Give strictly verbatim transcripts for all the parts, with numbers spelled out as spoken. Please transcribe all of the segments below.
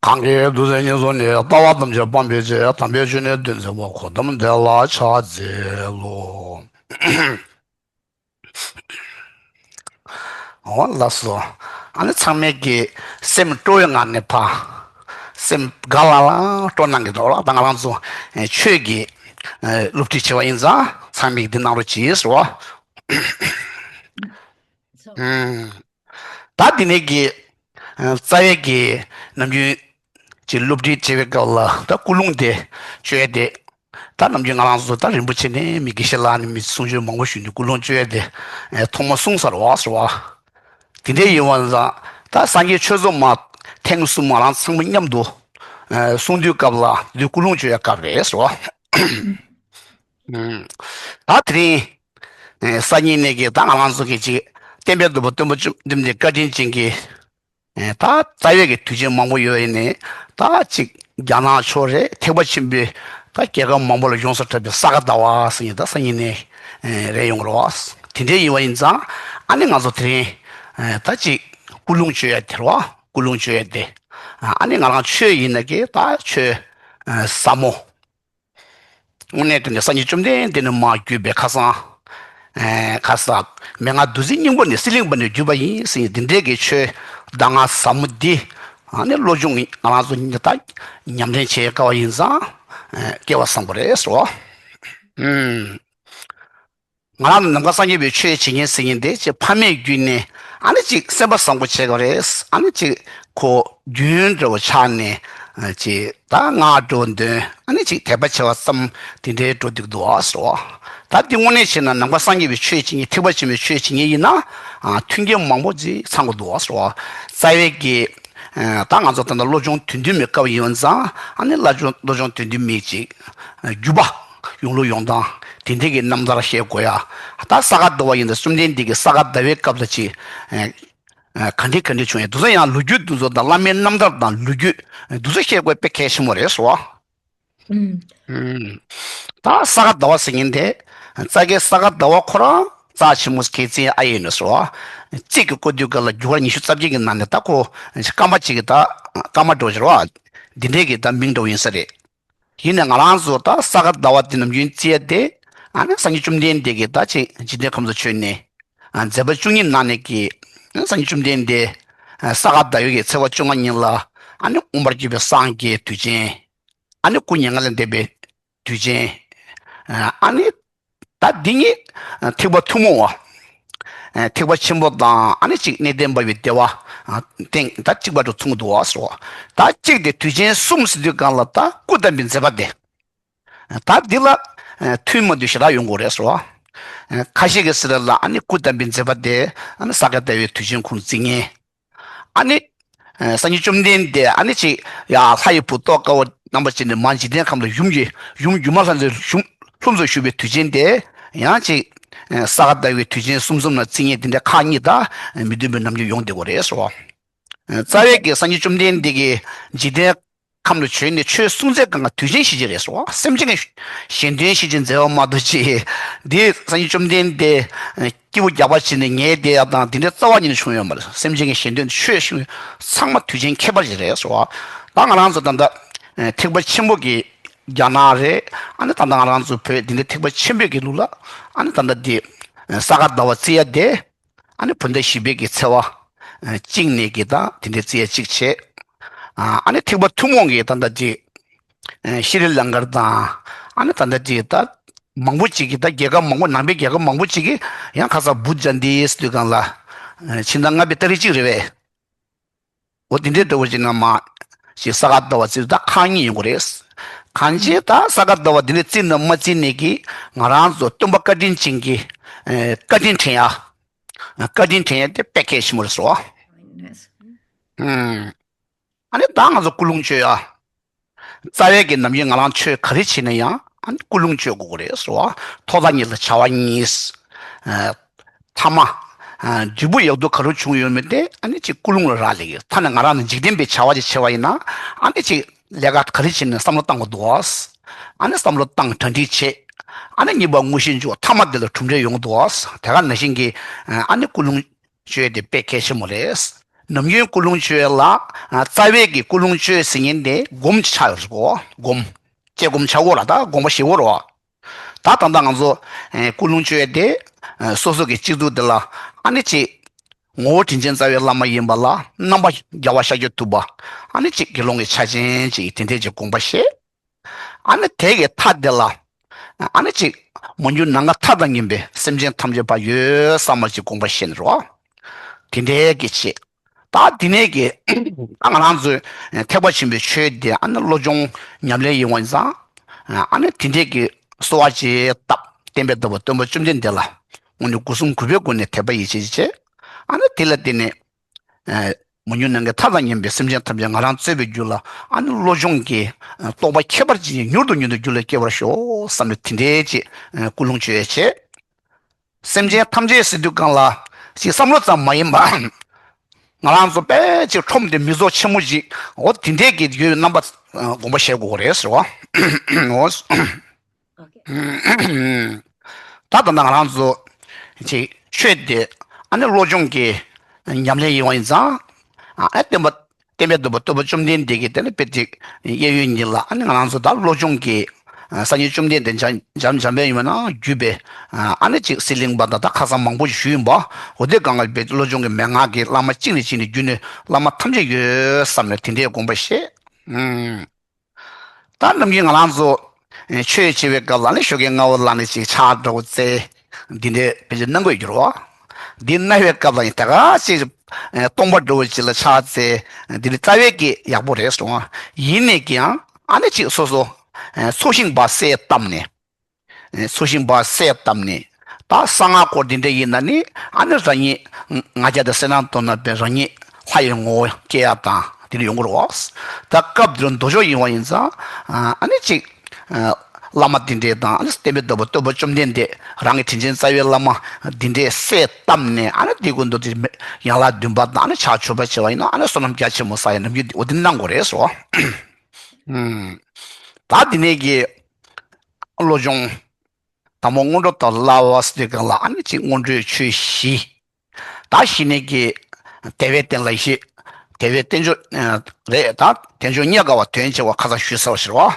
གང་གིས་འདུ་བྱེད་ཉེར་བཟུང་ནས། ལྟ་བ་ཐམས་ཅད་སྤང་བའི་ཕྱིར། དམ་པའི་ཆོས་ནི་སྟོན་མཛད་པ། གོའུ་ཏམ་དེ་ལ་ཕྱག་འཚལ་ལོ། འོ་ལགས་སོ། ཨ་ནི་ཚང་མས་ཀྱི་སེམས་སྤྲོ་བའི་ངང་ནས་ཕ། སེམས་དགའ་ལ་ལ་སྤྲོ་གནང་གི་འདུག་ལ། ད་ང་རང་ཚོ་ཆོས་ཀྱི་སློབ་ཁྲིད་བྱེད་པ་ཡིན་ཙང་ཚང་མས་འདི་གནང་རོགས་གྱིས་ཟེར་བ། ད་འདི་ནས་ཀྱི་རྩ་བའི་གི་ནམ་རྒྱུན་གྱི་སློབ་ཁྲིད་བྱེད་པའི་སྐབས་ལ་ད་ཀུན་སློང་དེ་བཅོས་ཏེ། ད་ནམ་རྒྱུན་ང་རང་ཚོ་ད་རིན་པོ་ཆེ་ནས་མི་དགེ་བཤེས་ལགས་ནས་མི་གསུང་ཆོས་མང་པོ་ཞུས་ནས་ཀུན་སློང་བཅོས་ཏེ་ཐོག་མ་གསུངས་ཚར་བ་ཟེར་བ། དེ་འདྲའི་ཡིན་པ་ཙང་ད་སངས་རྒྱས་ཆོས་ཚོགས་མ་ཐེངས་གསུམ་མ་རང་ཚང་མ་མཉམ་དུ་གསུང་དུས་སྐབས་ལ་འདི་ཀུན་སློང་བཅོས་ཡ་སྐབས་རེད་ཟེར་བ། ད་དེ་རིང་སང་ཉིན་ནས་ཀྱི་ད་ང་རང་ཚོ་གི་ཅིག་བསྟན་པའི་བདུད་པོ་སྟོན་པ་བཅོམ་ལྡན་འདས་བཀའ་དྲིན་ཅན་གྱི་ད་རྩ་བའི་གི་དུས་ཆེན་མང་པོ་ཡོད་ཡིན་ནས་ད་ཅིག་རྒྱ་ནག་ཕྱོགས་རེད། ཐེག་པ་ཆེན་པོའི་ད་རྒྱལ་ཁབ་མང་པོ་ལ་ཡོངས་སུ་གྲགས་པའི་ས་ག་ཟླ་བ་ཟེར་ནས་ད་སང་ཉིན་ནས་རེད་ཡོང་རོགས། དེ་འདྲའི་ཡིན་པ་ཡིན་ཙང་ཨ་ནི་ང་ཚོ་དེ་རིང་ད་ཅིག་ཀུན་སློང་བཅོས་ཡ་དེ་རེད་བ། ཀུན་སློང་བཅོས་ཡ་དེ་ཨ་ནི་ང་རང་ཆོས་ཡིན་ན་གི་ད་ཆོས་ཟབ་མོ། དངོས་གནས་དྲང་གནས་སངས་རྒྱས་བཅོམ་ལྡན་འདས་ནས་མར་བརྒྱུད་པའི་ཁ་སང་། ཁ་སང་མན་ངག་བདུད་རྩིའི་སྙིང་པོ་ནས་གསེར་གླིང་པ་ནས་བརྒྱུད་པ་ཡིན་ཟེར་འདི་འདྲའི་གི་ཆོས་གདམས་ངག་ཟབ་མོ་འདི། ཨ་ནི་བློ་སྦྱོང་ང་རང་ཚོ་ཉིད་ད་ཉམས་ལེན་བྱེད་དཀའ་བ་ཡིན་ཙང་། སྐལ་བ་བཟང་པོ་རེད་ཟེར་བ། ང་རང་ནི་ནམ་མཁའ་སངས་རྒྱས་པའི་ཆོས་བྱེད་མཁན་ཟེར་མཁན་དེ་ཅིག་ཕ་མས་བརྒྱུད་ནས་ཨ་ནི་ཅིག་སེམས་པ་བཟང་པོ་བྱེད་དགོས་རེད། ཨ་ནི་ཅིག་ཁོ་རྒྱུན་འདྲ་བོ་ཆགས་ནས་ཅིག་ད་སྔགས་འདྲ་བོ་འདོན། ཨ་ནི་ཅིག་དད་པ་བྱེད་པ་ཙམ་དེ་འདྲའི་འགྲོ་འདུག་འདུག་ཟེར་བ། ད་འདི་དངོས་གནས་བྱས་ན་ནམ་མཁའ་སངས་རྒྱས་པའི་ཆོས་བྱེད་མཁན་ཐེག་པ་ཆེན་པོའི་ཆོས་བྱེད་མཁན་ཡིན་ན་མཐུན་རྐྱེན་མང་པོ་ཅིག་ཚང་དགོས་འདུག་ཟེར་བ། རྩ་བའི་གི་ད་ང་ཚོ་ད་ལྟ་བློ་སྦྱོང་དོན་མཐུན་མའི་སྐབས་ཡིན་ཙང་ཨ་ནི་བློ་སྦྱོང་བློ་སྦྱོང་དོན་མཐུན་མའི་ཅིག་རྒྱུད་པ་ཡོང་ལུགས་ཡོང་སྟངས་དེ་འདྲའི་གི་རྣམ་ཐར་བཤད་དགོས་ཡ། ད་ས་ག་ཟླ་བ་ཡིན་ད་བཅོམ་ལྡན་འདས་ཀྱི་ས་ག་ཟླ་བའི་སྐབས་ལ་ཅིག་ག་འདྲ་ག་འདྲ་བྱུང་ཡ་འདུག་ས། ཡང་ལོ་རྒྱུས་འདི་ཚོ་དང་བླ་མའི་རྣམ་ཐར་དང་ལོ་རྒྱུས་འདི་ཚོ་བཤད་དགོས་དཔེ་གལ་ཆེན་པོ་རེད་ཟེར་བ། ད་ས་ག་ཟླ་བ་ཟེར་མཁན་དེ་རྩ་བའི་ས་ག་ཟླ་བ་ཁོ་རང་རྩ་ཆེན་མོ་གལ་ཆེན་ཨ་ཡིན་ནོ་ཟེར་བ། རྩིས་ཀྱི་བཀོད་དུས་སྐབས་ལ་རྒྱུ་སྐར་ཉི་ཤུ་རྩ་བརྒྱད་ཀྱི་ནང་ནས་ད་ཁོ་སྐར་མ་གཅིག་གི་ད་སྐར་མ་འགྲོ་ཟེར་བ། འདི་འདྲའི་གི་ད་མིང་འགྲོ་ཡིན་ས་རེད། ཡིན་ནའི་ང་རང་ཚོ་ད་ས་ག་ཟླ་བ་འདི་ནམ་རྒྱུན་བརྩི་ཡ་དེ་ཨ་ནི་སངས་རྒྱས་བཅོམ་ལྡན་འདས་ཀྱིས་ད་ཅིག་འཇིག་རྟེན་ཁམས་སུ་བྱོན་ནས་མཛད་པ་བཅུ་གཉིས་ནང་ནས་ཀྱི་སངས་རྒྱས་བཅོམ་ལྡན་འདས་ས་ག་ཟླ་བའི་གི་ཚེས་པ་བཅོ་ལྔ་ཉིན་ལ་ཨ་ནི་མངོན་པར་བརྒྱུད་པའི་སངས་རྒྱས་དུས་ཆེན། ཨ་ནི་སྐུ་མྱ་ངན་ལས་འདས་པའི་དུས་ཆེན། ཨ་ནི་ད་འདི་གཉིས་ཐེག་པ་ཐུན་མོང་བ། ཐེག་པ་ཆེན་པོ་དང་ཨ་ནི་གཅིག་གནས་བརྟན་འབར་བའི་བདེ་བ། སྟེང་ད་གཅིག་པ་དུ་མཚུངས་འདུག་བ་ཟེར་བ། ད་གཅིག་དེ་དུས་ཆེན་གསུམ་ཟེར་དུས་གང་ལ་ད་སྐུ་བལྟམས་པའི་མཛད་པ་དེ། ད་འདི་ལ་མཐུན་མ་མཐུན་ཞེ་དྲག་ཡོང་དགོས་རེད་ཟེར་བ། ཁ་ཤས་ཀྱིས་ཟེར་ལ་ཨ་ནི་སྐུ་བལྟམས་པའི་མཛད་པ་དེ་ཨ་ནི་ས་ག་ཟླ་བའི་དུས་ཆེན་ཁོང་བརྩི་མཁན། ཨ་ནི། སངས་རྒྱས་བཅོམ་ལྡན་འདས་ཨ་ནི་ཅིག་ཡ་ལྷ་ཡི་བུ་ཏོག་དཀར་པོ་རྣམ་པ་ཅན་དེ་མར་འཇིག་རྟེན་ཁམས་ལ་ཡུམ་གྱི་ཡུམ་སྒྱུ་མ་ལྷ་མཛེས་ཡུམ་ལྷུམས་སུ་ཞུགས་པའི་དུས་ཆེན་དེ་ཡང་ཅིག་ས་ག་ཟླ་བའི་དུས་ཆེན་གསུམ་གསུམ་ལ་བརྩི་མཁན་དེ་འདྲ་ཁག་གཉིས་དང་མི་མཐུན་པའི་རྣམ་འགྱུར་ཡོང་བསྡད་ཀྱི་རེད་ཟེར་བ། རྩ་བའི་གི་སངས་རྒྱས་བཅོམ་ལྡན་འདས་ཀྱིས་འཇིག་རྟེན་ཁམས་ལ་བྱོན་ནས་ཆོས་གསུང་ཚད་གང་ག་དུས་ཆེན་ཞིག་ཅིག་རེད་ཟེར་བ། སེམས་ཅན་གྱི་གཞན་དོན་ཞིག་ཅིག་མཛད་པ་མ་གཏོགས་ཅིག་འདི་སངས་རྒྱས་བཅོམ་ལྡན་འདས་སྐྱེས་བུ་རྒྱགས་པ་བྱས་ནས་ཉལ་བསྡད་ཡ་དང་འདི་འདྲའི་རྩ་བ་ཉིད་ནས་བྱུང་ཡོད་མ་རེད། སེམས་ཅན་གྱི་གཞན་དོན་ཆོས་ཞིག་ཚང་མ་དུས་ཆེན་ཁྱད་པར་ཅིག་རེད་ཟེར་བ། ད་ང་རང་ཚོ་ད་ལྟ་ཐེག་པ་ཆེན་པོ་གི་རྒྱ་ནག་རེད། ཨ་ནི་ད་ལྟ་ང་རང་ཚོ་བོད་འདི་འདྲའི་ཐེག་པ་ཆེན་པོའི་གི་ལུགས་ལ་ཨ་ནི་ད་ལྟ་འདི་ས་ག་ཟླ་བ་བརྩི་ཡ་དེ། ཨ་ནི་བོད་ཟླ་བཞི་པའི་གི་ཚེས་པ་གཅིག་ནས་གི་ད་དེ་འདྲའི་བརྩི་ཡ་གཅིག་བྱས། ཨ་ནི་ཐེག་པ་ཐུན་མོང་གི་ད་ལྟ་ཅིག་ཤྲི་ལང་ཀར་དང་ཨ་ནི་ད་ལྟ་ཅིག་ད་མང་པོ་ཅིག་གི་ད་རྒྱལ་ཁབ་མང་པོ་ནང་པའི་རྒྱལ་ཁབ་མང་པོ་ཅིག་གི་ཡང་ཁ་སང་བུ་ཇ་འདི་ཟེར་དུས་གང་ལ་ཕྱི་ཟླ་ལྔ་པའི་ཏ་རིག་གཅིག་རེད་པས། འོ་དེ་འདྲའི་འདྲ་བོ་ཅིག་ན་མ་ཞིག་ས་ག་ཟླ་བ་བརྩིས་ད་ཁག་གཉིས་ཡོང་གི་རེད། གང་ཅི་ད་ས་ག་ཟླ་བ་འདི་འདྲ་བརྩིས་ན་མ་བརྩིས་ནས་ཀྱི་ང་རང་ཚོ་སྟོན་པ་བཀའ་དྲིན་ཅན་གྱི་བཀའ་དྲིན་དྲན་ཡ། བཀའ་དྲིན་དྲན་ཡ་དེ་དཔེ་གལ་ཆེན་པོ་རེད་ཟེར་བ། ཨ་ནི་ད་ང་ཚོ་ཀུན་སློང་བཅོས་ཡ། རྩ་བའི་གི་ནམ་རྒྱུན་ང་རང་ཆོས་ག་རེ་བྱེད་ན་ཡང་ཨ་ནི་ཀུན་སློང་བཅོས་དགོས་ཀྱི་རེད་ཟེར་བ། ཐོག་མཐའ་གཉིས་ལ་བྱ་བ་གཉིས། ཐ་མ། འབྲས་བུ་ཡག་སྡུག་ག་རེ་བྱུང་ཡོད་མེད་དེ་ཨ་ནི་ཅིག་ཀུན་སློང་ལ་རག་ལས་ཀྱི། ཐ་ན་ང་རང་ནི་འཇིག་རྟེན་པའི་བྱ་བ་ཅིག་བྱེད་པ་ཡིན་ན་ཨ་ནི་ཅིག་ལས་ཀ་ག་རེ་བྱེད་ན་བསམ་བློ་བཏང་དགོས་འདུག་བ། ཨ་ནི་བསམ་བློ་བཏང་གྲ་སྒྲིག་བྱེད། ཨ་ནི་གཉིས་པ་དངོས་གཞི་འཇོག་ཐ་མ་དེ་ལ་གྲུབ་འབྲས་ཡོང་གི་འདུག་བ། དེ་ག་ནང་བཞིན་གྱི་ཨ་ནི་ཀུན་སློང་བཅོས་དེ་དཔེ་གལ་ཆེན་པོ་རེད། ནམ་རྒྱུན་ཀུན་སློང་བཅོས་ལ་རྩ་བའི་གི་ཀུན་སློང་བཅོས་ཟེར་མཁན་དེ་སྒོམ་ཆགས་ཡོད་རེད་གོ། སྒོམ། དཔྱད་སྒོམ་ཆགས་གོ་ར། ད་དགོངས་པ་བཞེས་གོ་ར། ད་ད་ལྟ་ང་ཚོ་ཀུན་སློང་བཅོས་དེ་སོ་སོ་གི་སྤྱི་གཙུག་དེ་ལ་ཨ་ནི་ཅིག་ངོ་བོ་དྲིན་ཅན་རྩ་བའི་བླ་མ་ཡིན་པ་ལ་རྣམ་པ་རྒྱལ་བ་ཤཱཀྱ་ཐུབ་པ། ཨ་ནི་ཅིག་དགེ་སློང་གི་ཆ་ཅན་ཅིག་དེ་འདྲས་ཀྱི་དགོངས་པ་བཞེས། ཨ་ནི་དེ་གི་མཐའ་དེ་ལ་ཨ་ནི་ཅིག་མ་གྱུར་ནམ་མཁའ་མཐའ་དང་མཉམ་པའི་སེམས་ཅན་ཐམས་ཅད་པ་ཡོད་བསམ་པ་ཅིག་དགོངས་པ་བཞེས་ནས་རོ། དེ་འདྲའི་གི་ཆེད། ད་དེ་ནས་གི་ད་ང་རང་ཚོའི་ཐེག་པ་ཆེན་པོའི་ཆོས་དེ་ཨ་ནི་བློ་སྦྱོང་ཉམས་ལེན་ཡིན་པ་ཡིན་ཙང་། ཨ་ནི་དེ་འདྲའི་གི་གསོལ་བ་ཅིག་བཏབ། བསྟན་པའི་བདག་པོ་སྟོན་པ་བཅོམ་ལྡན་འདས་ལ་དངོས་གནས་སྒོ་གསུམ་གུས་པའི་སྒོ་ནས་དད་པ་ཡིད་ཆེས་བྱས། ཨ་ནི་དེ་ལ་བརྟེན་ནས། མ་གྱུར་ནམ་མཁའི་མཐའ་དང་མཉམ་པའི་སེམས་ཅན་ཐམས་ཅད་ང་རང་གཙོས་པའི་རྒྱུད་ལ་ཨ་ནི་བློ་སྦྱོང་གི་རྟོགས་པ་ཁྱད་པར་ཅན་མྱུར་དུ་མྱུར་དུ་རྒྱུད་ལ་སྐྱེ་བར་ཤོག་བསམ་ནས་དེ་འདྲའི་ཅིག་ཀུན་སློང་བཅོས་བྱས། སེམས་ཅན་ཐམས་ཅད་ཟེར་དུས་སྒང་ལ་ཅིག་བསམ་བློ་ཙམ་མ་ཡིན་པ། ང་རང་ཚོ་དཔེ་ཅིག་ཁྲོམ་དེ་མི་ཚོགས་ཆེན་མོ་ཞིག་འོ་དེ་འདྲའི་གི་ཡོད་རྣམ་པ་དགོངས་པ་བཞེས་དགོས་རེད་ཟེར་བ། འོ། ད་ད་ལྟ་ང་རང་ཚོ་ཅིག་ཆོས་དེ་ཨ་ནི་བློ་སྦྱོང་གི་ཉམས་ལེན་ཡིན་པ་ཡིན་ཙང་། ཨ་བསྟན་པ་བསྟན་པའི་བདག་པོ་སྟོན་པ་བཅོམ་ལྡན་འདས་ཀྱིས་དེ་ནི་དཔེ་དེ་གཡས་གཡོན་གཉིས་ལ་ཨ་ནི་ང་རང་ཚོ་ད་བློ་སྦྱོང་གི་སངས་རྒྱས་བཅོམ་ལྡན་འདས་འཇམ་འཇམ་དཔལ་ཡོན་མ་ན་བརྒྱུད་པའི་ཨ་ནི་ཅིག་གསེར་གླིང་པ་དང་ད་ཁ་སང་མང་པོ་ཞིག་ཞུས་ཡིན་པ། འོ་དེ་གང་ག་བའི་བློ་སྦྱོང་གི་མན་ངག་གི་བླ་མ་གཅིག་ནས་གཅིག་ནས་བརྒྱུད་ནས་བླ་མ་ཐམས་ཅད་ཡོད་བསམ་ནས་དེ་འདྲའི་དགོངས་པ་བཞེས། ད་ནམ་རྒྱུན་ང་རང་ཚོ་ཆོས་བྱེད་པའི་སྐབས་ལ་ནི་ཞོགས་ཀས་སྔ་པོ་ལངས་ནས་ཅིག་ཕྱག་འདྲ་པོ་བཙལ། འདི་འདྲའི་ཕལ་ཆེར་གནང་དགོས་ཀྱི་རེད་བ། འདི་གནང་བའི་སྐབས་ལ་ཡང་ད་ག་ཅིག་སྟོང་པ་འདྲ་པོ་ཅིག་ལ་ཕྱག་བཙལ། འདི་འདྲ་རྩ་བའི་གི་ཡག་པོ་རེད་སོང་བ། ཡིན་ནས་ཀྱང་ཨ་ནི་ཅིག་སོ་སོ་ཚོགས་ཞིང་པ་གསལ་བཏབ་ནས། ཚོགས་ཞིང་པ་གསལ་བཏབ་ནས། ད་གསང་སྔགས་སྐོར་འདི་འདྲ་ཡིན་ན་ནི་ཨ་ནི་རང་ཉིད་ང་རྒྱལ་དང་སེར་སྣ་མདོར་ན་བས་རང་ཉིད་ལྷ་ཡི་ངོ་བོ་སྐྱེ་ཡ་དང་དེ་འདྲ་ཡོང་གི་རེད་བ། ད་སྐབས་འདིར་མདོ་ཕྱོགས་ཡིན་པ་ཡིན་ཙང་ཨ་ནི་ཅིག་བླ་མ་དེ་འདྲས་དང་ཨ་ནི་བསྟན་པའི་བདག་པོ་སྟོན་པ་བཅོམ་ལྡན་འདས་རང་གི་དྲིན་ཅན་རྩ་བའི་བླ་མ་དེ་འདྲས་གསལ་བཏབ་ནས་ཨ་ནི་དེ་ཀུན་ཏུ་དེ་ཡན་ལག་བདུན་པ་དང་ཨ་ནི་ཕྱག་མཆོད་པ་བྱས་པ་ཡིན་ན་ཨ་ནི་བསོད་ནམས་རྒྱ་ཆེན་པོ་བསགས་ཡ་ནམ་རྒྱུན་འོ་དེ་གནང་དགོས་རེད་ཟེར་བ། ད་དེ་ནས་ཀྱི་བློ་སྦྱོང་། དང་པོ་སྔོན་འགྲོ་དང་བསླབ་པ་ཟེར་དུས་སྒང་ལ་ཨ་ནི་ཅིག་སྔོན་འགྲོའི་ཆོས་བཞི། ད་བཞི་ནས་ཀྱི་དེ་བས་བསྟན་ལ་བཞི། དེ་བས་བསྟན་བཅོས་རེད་ད། བསྟན་བཅོས་རྙེད་དཀའ་བ་དོན་ཆེ་བ་ཁ་སང་ཞུས་ཚར་བ་ཞིག་རེད་བ།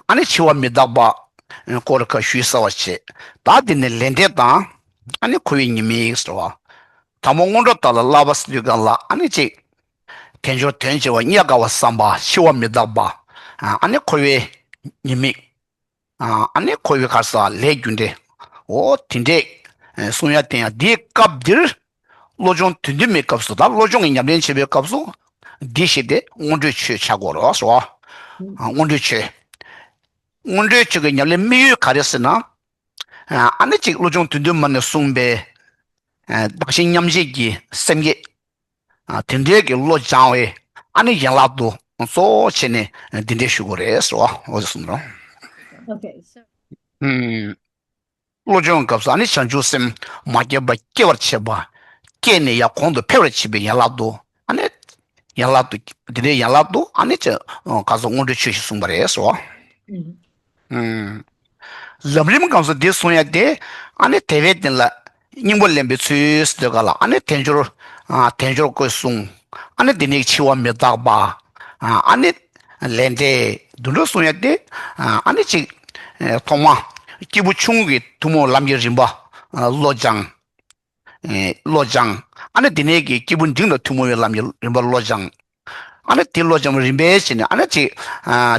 ཨ་ནི་འཆི་བ་མི་རྟག་པ་སྐོར་ཁ་ཞུས་ཚར་བ་བྱས། ད་འདི་ནས་ལས་འབྲས་དང་ཨ་ནི་འཁོར་བའི་ཉེས་དམིགས་ཟེར་བ། དང་པོ་སྔོན་འགྲོ་དག་ལ་བསླབ་པ་ཟེར་དུས་སྒང་ལ་ཨ་ནི་ཅིག་དལ་འབྱོར་དོན་ཆེ་བ་རྙེད་དཀའ་བ་བསམ་པ་འཆི་བ་མི་རྟག་པ། ཨ་ནི་འཁོར་བའི་ཉེས་དམིགས། ཨ་ནི་འཁོར་བའི་ཁར་ས་ལས་རྒྱུ་འབྲས། འོ་དེ་འདྲས་གསུང་ཡ་བསྟན་ཡ་འདིའི་སྐབས་འདིར། བློ་སྦྱོང་དོན་བསྡུ་མའི་སྐབས་སུ་ད་བློ་སྦྱོང་གི་ཉམས་ལེན་བྱེད་པའི་སྐབས་སུ། འདི་ཞེས་ཏེ་སྔོན་འགྲོའི་ཆོས་བྱ་དགོས་རོགས་སོ། སྔོན་འགྲོའི་ཆོས། སྔོན་འགྲོའི་ཆོས་ཀྱི་ཉམས་ལེན་དམིགས་ཡུལ་ག་རེ་ཟེར་ན། ཨ་ནི་གཅིག་བློ་སྦྱོང་དོན་བསྡུ་མ་ནས་གསུངས་པའི། བདག་གཞན་མཉམ་བརྗེ་གི་སེམས་བསྐྱེད། དེ་འདྲའི་གི་བློ་སྦྱང་བའི་ཨ་ནི་ཡན་ལག་ཏུ་གཙོ་བོ་བྱས་ནས་འདི་འདྲའི་ཞུ་དགོས་རེད་ཟེར་བ་འོ་ཟེར་གསུངས་རོགས། Okay, so བློ་སྦྱོང་སྐབས་སུ་ཨ་ནི་བྱང་ཆུབ་སེམས་མ་སྐྱེས་པ་སྐྱེ་བར་བྱེད་པ། སྐྱེས་ནས་ཡང་གོང་དུ་འཕེལ་བར་བྱེད་པའི་ཡན་ལག་ཏུ་ཨ་ནི། ཡན་ལག་ཏུ། འདི་འདྲའི་ཡན་ལག་ཏུ་ཨ་ནི་ཅི། ག་ཚོད་སྔོན་འགྲོའི་ཆོས་ཞིག་གསུངས་པ་རེད་ཟེར་བ། ལམ་རིམ་སྐབས་སུ་འདི་གསུང་ཡ་དེ། ཨ་ནི་དེ་བས་བསྟན་ལ་སྙིང་པོ་ལེན་པའི་ཚུལ་ཟེར་དུས་སྒང་ལ་ཨ་ནི་དལ་འབྱོར། དལ་འབྱོར་བཀོད་གསུངས། ཨ་ནི་དེ་ནས་འཆི་བ་མི་རྟག་པ། ཨ་ནི། ལས་འབྲས་དེ་འདྲ་གསུང་ཡ་དེ། ཨ་ནི་གཅིག་ཐོག་མ། སྐྱེས་བུ་ཆུང་ངུ་གི་ཐུན་མོང་ལམ་གྱི་རིམ་པ། བློ་སྦྱང་། བློ་སྦྱང་། ཨ་ནི་དེ་ནས་ཀྱི་སྐྱེས་བུ་འབྲིང་དང་ཐུན་མོང་བའི་ལམ་གྱི་རིམ་པ་བློ་སྦྱང་། ཨ་ནི་དེ་བློ་སྦྱང་བ་རིམ་པས་བྱས་ནས་ཨ་ནི་ཅིག་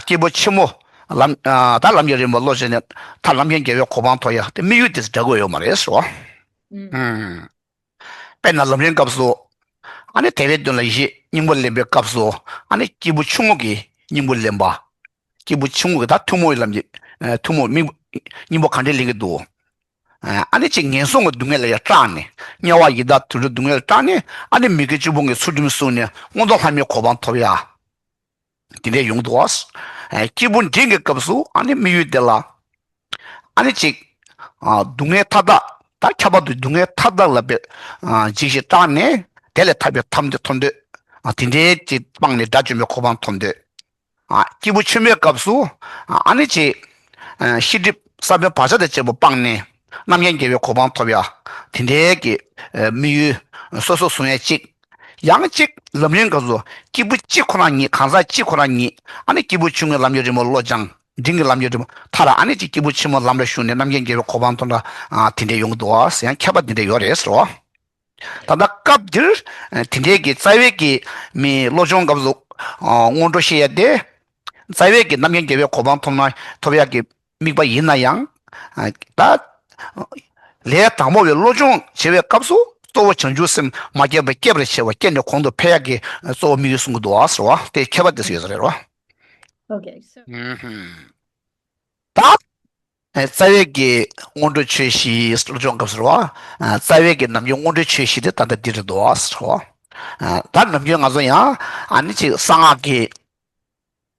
སྐྱེས་བུ་ཆེན་མོ། ལམ། ད་ལམ་གྱི་རིམ་པ་བློ་སྦྱངས་ནས་ད་ལམ་ཁྱེར་རྒྱལ་བའི་གོ་འཕང་ཐོབ་ཡ་དེ་དམིགས་ཡུལ་དེ་འདྲ་དགོས་ཡོད་མ་རེད་ཟེར་བ། དཔེར་ན་ལམ་རིམ་སྐབས་སུ། ཨ་ནི་དལ་བའི་དོན་ལ་ཡིད་ཆེས་སྙིང་པོ་ལེན་པའི་སྐབས་སུ། ཨ་ནི་སྐྱེས་བུ་ཆུང་ངུ་གི་སྙིང་པོ་ལེན་པ། སྐྱེས་བུ་ཆུང་ངུ་གི་ད་ཐུན་མོང་བའི་ལམ་གྱི། ཐུན་མོང་མི། སྙིང་པོ་ག་འདྲས་ལེན་གྱི་འདུག་ཨ་ནི་ཅིག་ངན་སོང་གི་སྡུག་བསྔལ་ལ་ཡང་སྐྲག་ནས་དམྱལ་བ་ཡི་དྭགས་དུད་འགྲོའི་སྡུག་བསྔལ་ལ་སྐྲག་ནས་ཨ་ནི་མི་དགེ་བཅུ་སྤོང་གི་ཚུལ་ཁྲིམས་བསྲུངས་ནས་མངོན་མཐོ་ལྷ་མིའི་གོ་འཕང་ཐོབ་ཡ། དེ་འདྲས་ཡོང་འདུག་ཨ། སྐྱེས་བུ་འབྲིང་གི་སྐབས་སུ་ཨ་ནི་དམིགས་ཡུལ་དེ་ལ། ཨ་ནི་ཅིག་སྡུག་བསྔལ་མཐའ་དག་ད་ཁྱད་པར་དུ་སྡུག་བསྔལ་མཐའ་དག་ལ་འབད། འཇིགས་ཤིང་སྐྲག་ནས་དེ་ལས་ཐར་པའི་ཐབས་འདི་ཐོབ་འདོད། དེ་འདྲས་ཅིག་སྤངས་ནས་དགྲ་བཅོམ་པའི་གོ་འཕང་ཐོབ་འདོད། ཨ། སྐྱེས་བུ་ཆེན་པོའི་སྐབས་སུ། ཨ་ནི་ཅིག་ཤེས་སྒྲིབ་ས་བོན་བག་ཆགས་དང་བཅས་པ་སྤངས་ནས་རྣམ་མཁྱེན་རྒྱལ་བའི་གོ་འཕང་ཐོབ་ཡ། དེ་འདྲའི་གི་དམིགས་ཡུལ་སོ་སོ་བཟུང་ཡ་གཅིག་ཡང་གཅིག་ལམ་རིམ་སྐབས་སུ་སྐྱེས་བུ་གཅིག་ཁོ་རང་ཉིད། གང་ཟག་གཅིག་ཁོ་རང་ཉིད། ཨ་ནི་སྐྱེས་བུ་ཆུང་ངུའི་ལམ་གྱི་རིམ་པ་བློ་སྦྱང་། འབྲིང་གི་ལམ་གྱི་རིམ་པ་མཐར། ཨ་ནི་གཅིག་སྐྱེས་བུ་ཆེན་མོའི་ལམ་ལ་ཞུགས་ནས་རྣམ་མཁྱེན་རྒྱལ་བའི་གོ་འཕང་ཐོབ་འདྲ་དེ་འདྲས་ཡོང་གི་འདུག་ཟེར། ཡང་ཁྱད་པར་དེ་འདྲས་ཡོད་རེད་ཟེར་བ། ད་ལྟ་སྐབས་འདིར་དེ་འདྲས་ཀྱི་རྩ་བའི་གི་མི་བློ་སྦྱོང་སྐབས་སུ་སྔོན་འགྲོ་བཤད་ཡ་དེ། རྩ་བའི་གི་རྣམ་མཁྱེན་རྒྱལ་བའི་གོ་འཕང་ཐོབ་ན་ཐོབ་ཡ་གི་དམིགས་པ་ཡིན་ན་ཡང་། ད་ལས་དང་པོ་བའི་བློ་སྦྱོང་བྱེད་པའི་སྐབས་སུ་གཙོ་བོ་བྱང་ཆུབ་སེམས་མ་སྐྱེས་པ་སྐྱེས་པར་བྱེད་པ། སྐྱེས་ནས་གོང་དུ་འཕེལ་ཡག་གི་གཙོ་བོ་དམིགས་ཡུལ་གསུང་གི་འདུག་ཟེར་བ། དེ་ཁྱད་པར་དེ་སུ་ཡོད་ས་རེད་བ། Okay, so ད་རྩ་བའི་གི་སྔོན་འགྲོ་ཆོས་བཞི་བློ་སྦྱོང་སྐབས་ཟེར་བ། རྩ་བའི་གི་ནམ་རྒྱུན་སྔོན་འགྲོའི་ཆོས་བཞི་དེ་ད་ལྟ་འདི་རེད་འདུག་ཟེར་བ། ད་ནམ་རྒྱུན་ང་ཚོ་ཡང་ཨ་ནི་ཅིག་གསང་སྔགས་ཀྱི་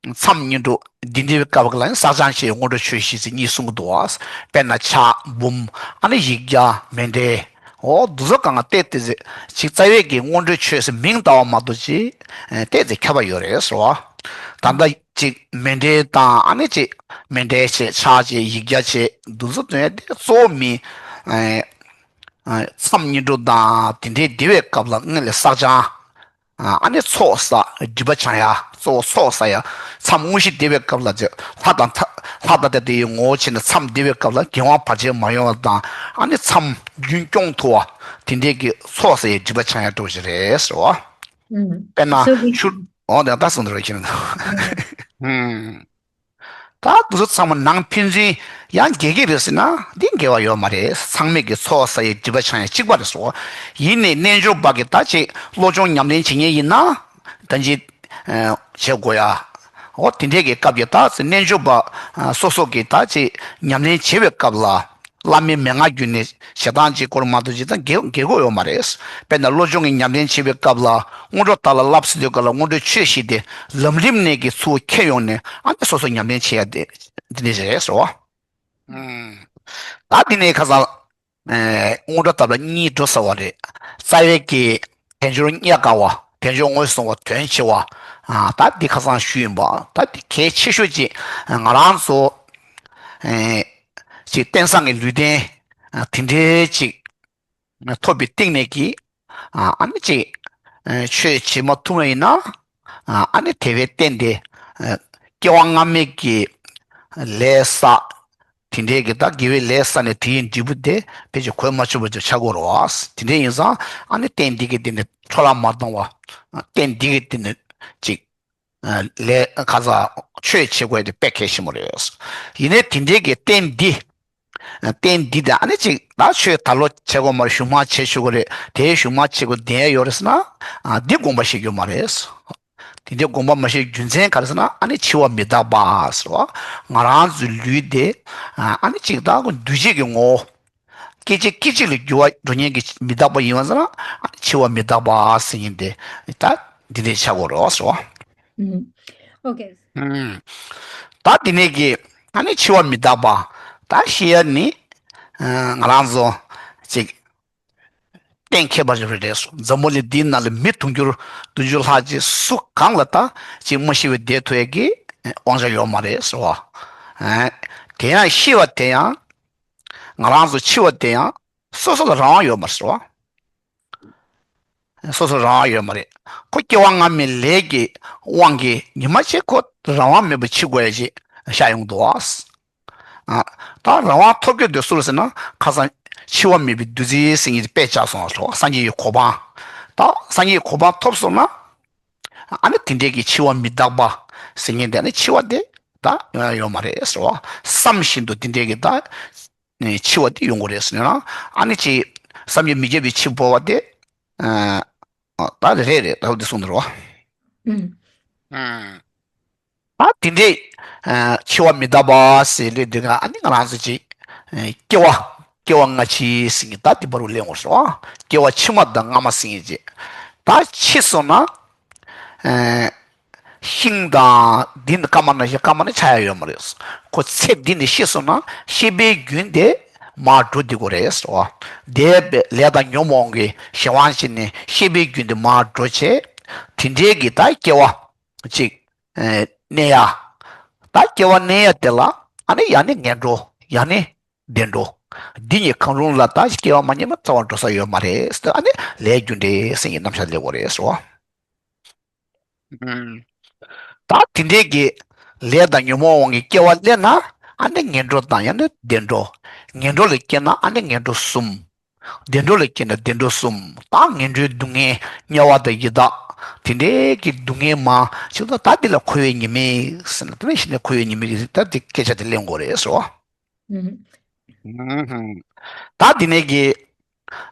མཚམས་སྙིང་པོ་འདི་འདྲའི་སྐབས་ལ་ཡང་བསགས་སྦྱང་བྱེད་སྔོན་འགྲོའི་ཆོས་བཞི་ཟེར་གཉིས་གསུང་གི་འདུག་བ། དཔེར་ན་ཕྱག་འབུམ། ཨ་ནི་ཡིག་བརྒྱ། མཎྜལ། འོ་འདི་ཚོ་གང་ག་བལྟས་ཏེ་ཟེར་ཅིག་རྩ་བའི་གི་སྔོན་འགྲོའི་ཆོས་ཟེར་མིང་ལྟ་བ་མ་གཏོགས་ཅིག་བལྟས་ཏེ་ཁྱབ་པ་ཡོད་རེད་ཟེར་བ། ད་ལྟ་ཅིག་མཎྜལ་དང་ཨ་ནི་ཅིག་མཎྜལ་བྱེད། ཕྱག་བྱེད། ཡིག་བརྒྱ་བྱེད། འདི་ཚོ་དོན་དེ་གཙོ་བོ་མི་མཚམས་སྙིང་པོ་དང་དེ་འདྲའི་བདེ་བའི་སྐབས་ལ་སྔོན་ལ་བསགས་སྦྱང་། ཨ་ནི་ཚོགས་བསགས་སྒྲིབ་པ་སྦྱང་ཡ། གཙོ་བོ་ཚོགས་བསགས་ཡ། མཚམས་དངོས་གཞི་བདེ་བའི་སྐབས་ལ་ལྷ་དང་ལྷ་དང་དེ་དེའི་ངོ་བོ་བྱས་ནས་མཚམས་བདེ་བའི་སྐབས་ལ་གེགས་དང་བར་ཆད་མ་ཡོང་བ་དང་། ཨ་ནི་མཚམས་རྒྱུན་སྐྱོང་ཐུབ་པ། དེ་འདྲའི་གི་ཚོགས་བསགས་ཡའི་སྒྲིབ་པ་སྦྱང་ཡ་འདྲ་བོ་ཞིག་རེད་ཟེར་བ། དཔེར་ན་ཆུ། འོ་དེ་ད་གསུངས་འདུག་རེད་ཁྱེད་རང་། ད་འདི་ཚོ་ཚང་མ་ནང་ཕན་ཚུན་ཡང་འགལ་གྱི་རེད་ཟེར་ན་འདི་འགལ་བ་ཡོད་མ་རེད། ཚང་མས་ཀྱི་ཚོགས་བསགས་ཡའི་སྒྲིབ་པ་སྦྱང་ཡ་གཅིག་པ་རེད་སོ། ཡིན་ནའི་རྣལ་འབྱོར་པ་གི་ད་ཅིག་བློ་སྦྱོང་ཉམས་ལེན་བྱེད་མཁན་ཡིན་ན་ད་ཅིག་བྱེད་དགོས་ཡ། འོ་དེ་འདྲའི་གི་སྐབས་ཀྱི་ད་རྣལ་འབྱོར་པ་སོ་སོ་གི་ད་ཅིག་ཉམས་ལེན་བྱེད་པའི་སྐབས་ལ། བླ་མའི་མན་ངག་བརྒྱུད་ནས་ཞེ་སྡང་གཅིག་སྐོར་མ་གཏོགས་ཅི་ཙམ་འགལ་འགལ་དགོས་ཡོད་མ་རེད། དཔེར་ན་བློ་སྦྱོང་གི་ཉམས་ལེན་བྱེད་པའི་སྐབས་ལ་སྔོན་འགྲོ་དག་ལ་བསླབ་ཟེར་དུས་སྐབས་ལ་སྔོན་འགྲོའི་ཆོས་བཞི་དེ་ལམ་རིམ་ནས་ཀྱི་ཚུར་འཁྱེར་ཡོང་ནས་ཨ་ནི་སོ་སོ་ཉམས་ལེན་བྱེད་ཡ་དེ་འདི་ནས་རེད་ཟེར་བ། ད་འདི་ནས་ཁ་སང་སྔོན་འགྲོ་དག་ལ་གཉིས་འགྲོ་ཟེར་བ་རེད། རྩ་བའི་གི་དལ་འབྱོར་རྙེད་དཀའ་བ། དལ་འབྱོར་ངོས་བཟུང་བ། དོན་ཆེ་བ། ད་འདི་ཁ་སང་ཞུས་ཡིན་པ། ད་འདི་གལ་ཆེ་ཤོས་ཅིག་ང་རང་ཚོ། ཅིག་རྟེན་བཟང་གི་ལུས་རྟེན་དེ་འདྲའི་ཅིག་ཐོབ་པའི་སྟེང་ནས་ཀྱི་ཨ་ནི་ཅིག་ཆོས་བྱེད་མ་ཐུབ་པ་ཡིན་ན་ཨ་ནི་དེ་བས་བརྟེན་ཏེ་སྐྱེ་བ་སྔ་མའི་གི་ལས་བསགས། དེ་འདྲའི་གི་ད་དགེ་བའི་ལས་བསགས་ནས་དེ་ཡི་འབྲས་བུ་དེ་ཕལ་ཆེར་གོས་མ་ཆོད་པ་ཅིག་ཆགས་ཀྱི་ཡོད་རེད་བ། དེ་འདྲ་ཡིན་ཙང་ཨ་ནི་རྟེན་འདི་གི་སྟེང་ནས་འཕྲོ་བརླག་མ་གཏོང་བ། རྟེན་འདི་གི་སྟེང་ནས་ཅིག་ལས་ཁ་ཚ་ཆོས་བྱེད་དགོས་དེ་དཔེ་གལ་ཆེན་པོ་རེད། ཡིན་ནའི་དེ་འདྲའི་གི་རྟེན་འདི། རྟེན་འདི་དང་ཨ་ནི་ཅིག་ད་ཆོས་ད་ལོ་བྱེད་དགོས་མ་རེད། གཞུག་མ་བྱེད་ཆོག་གི་རེད། དེའི་གཞུག་མ་བྱེད་དགོས་བསྡད་ཡོད་རེད་ཟེར་ན། འདི་དགོངས་པ་བཞེས་རྒྱུ་མ་རེད། དེ་འདྲའི་དགོངས་པ་མ་བཞེས་རྒྱུ་མཚན་ག་རེ་ཟེར་ན་ཨ་ནི་འཆི་བ་མི་རྟག་པ་ཟེར་བ། ང་རང་ཚོའི་ལུས་དེ་ཨ་ནི་ཅིག་ད་འདུས་བྱས་ཀྱི་ངོ་བོ། སྐད་ཅིག་སྐད་ཅིག་ལ་འགྱུར་བ་འགྲོ་མཁན་གྱི་མི་རྟག་པ་ཡིན་པ་ཟེར་ན་ཨ་ནི་འཆི་བ་མི་རྟག་པ་ཟེར་མཁན་དེ་ད་འདི་འདྲའི་ཆགས་དགོས་རེད་ཟེར་བ། ཨུམ། ཨོ་ཀེ། ཨུམ། ད་འདི་ནས་ཀྱི་ཨ་ནི་འཆི་བ་མི་རྟག་པ་ད་ཤེས་ཡ་ནི་ང་རང་ཚོ་ཅིག་གཏན་འཁེལ་བ་རེད་པས་རེད་སོ། འཛམ་བུ་གླིང་འདིའི་ནང་ལ་མི་དུང་ཕྱུར་བདུན་ཅུ་ལྷག་ཅིག་སུ་གང་ལ་ད་ཅིག་མ་ཤི་བའི་བསྡད་ཐུབ་ཡ་གི་དབང་ཆ་ཡོད་མ་རེད་ཟེར་བ། དེ་ཡང་ཤི་བ་དེ་ཡང་ང་རང་ཚོ་འཆི་བ་དེ་ཡང་སོ་སོ་ལ་རང་དབང་ཡོད་མ་རེད་ཟེར་བ། སོ་སོ་རང་དབང་ཡོད་མ་རེད། ཁོ་སྐྱེ་བ་སྔ་མའི་ལས་ཀྱི་དབང་གིས་ཉི་མ་གཅིག་ཁོ་རང་དབང་མེད་པར་འཆི་དགོས་ཡ་ཅིག་ཤར་ཡོང་འདུག་བ། ད་རང་དབང་ཐོབ་རྒྱུ་དེ་སུ་རེད་ཟེར་ན་ཁ་སང་འཆི་བ་མེད་པའི་བདུད་རྩི་ཟེར་མཁན་དེ་དཔེ་བཞག་སོང་བ་ལ་སངས་རྒྱས་ཀྱི་གོ་འཕང་། ད་སངས་རྒྱས་ཀྱི་གོ་འཕང་ཐོབ་སོང་ན་ཨ་ནི་དེ་འདྲའི་གི་འཆི་བ་མི་རྟག་པ་ཟེར་མཁན་དེ་ཨ་ནི་འཆི་བ་དེ་ད་ཡོང་ཡ་ཡོད་མ་རེད་ཟེར་བ། བསམ་བཞིན་དུ་དེ་འདྲའི་གི་ད་ནས་འཆི་བ་དེ་ཡོང་གི་རེད་ཟེར་ན་ཨ་ནི་ཅིག་བསམ་གྱིས་མི་ཁྱབ་པའི་འཆི་འཕོ་བ་དེ་ད་རེད་རེད་ད་འདི་གསུངས་འདུག་རོ། ཨ་དེ་འདྲའི་འཆི་བ་མི་རྟག་པ་ཟེར་ལས་འདི་ག་ཨ་ནི་ང་རང་ཚོ་ཅིག་སྐྱེ་བ་སྐྱེ་བ་སྔ་ཕྱི་ཟེར་གྱི་ད་དེ་བར་དུ་གླེང་དགོས་རེད་བ། སྐྱེ་བ་ཕྱི་མ་དང་སྔ་མ་ཟེར་གྱི་ཅིག་ད་འཆི་སོང་ན། ཤིང་དང་འདི་ནི་སྐར་མ་ནང་བཞིན་སྐར་མ་ནི་ཆགས་ཡ་ཡོད་མ་རེད། ཁོ་ཚེ་འདི་ནི་ཤི་སོང་ན་ཤེས་པའི་རྒྱུན་དེ་མར་འགྲོ་བསྡད་དགོས་རེད་ཟེར་བ། འདས་པའི་ལས་དང་ཉོན་མོངས་ཀྱི་གཞན་དབང་བྱས་ནས་ཤེས་པའི་རྒྱུན་དེ་མར་འགྲོ་བྱས། དེ་འདྲའི་གི་ད་སྐྱེ་བ་གཅིག་གནས་ཡ། ད་སྐྱེ་བ་གནས་ཡ་དེ་ལ་ཨ་ནི་ཡང་ནི་ངན་འགྲོ་ཡང་ནི་བདེ་འགྲོ། འདི་གཉིས་གང་རུང་ལ་ད་སྐྱེ་བ་མ་རྙེད་པ་རྩ་བ་འགྲོ་ས་ཡོད་མ་རེད་ཟེར། ཨ་ནི་ལས་རྒྱུ་འབྲས་ཟེར་ཡིན་རྣམ་གཞག་སླེབས་དགོས་རེད་ཟེར་བ། ད་དེ་འདྲའི་གི་ལས་དང་ཉོན་མོངས་དབང་གིས་སྐྱེ་བ་སླེབས་ན་ཨ་ནི་ངན་འགྲོ་དང་ཡང་ན་བདེ་འགྲོ། ངན་འགྲོ་ལ་སྐྱེས་ན་ཨ་ནི་ངན་འགྲོ་གསུམ། བདེ་འགྲོ་ལ་སྐྱེས་ན་བདེ་འགྲོ་གསུམ། ད་ངན་འགྲོའི་སྡུག་བསྔལ་དམྱལ་བ་དང་ཡི་དྭགས་དེ་འདྲའི་གི་སྡུག་བསྔལ་མང་ཆེ་ད་ད་འདི་ལ་འཁོར་བའི་ཉེས་དམིགས་ཟེར་ན་དེ་ནས་གཞི་ནས་འཁོར་བའི་ཉེས་དམིགས་ཀྱི་ད་འདི་སྐད་ཆ་དེ་གླེང་དགོས་རེད་ཟེར་བ། ད་འདི་ནས་ཀྱི་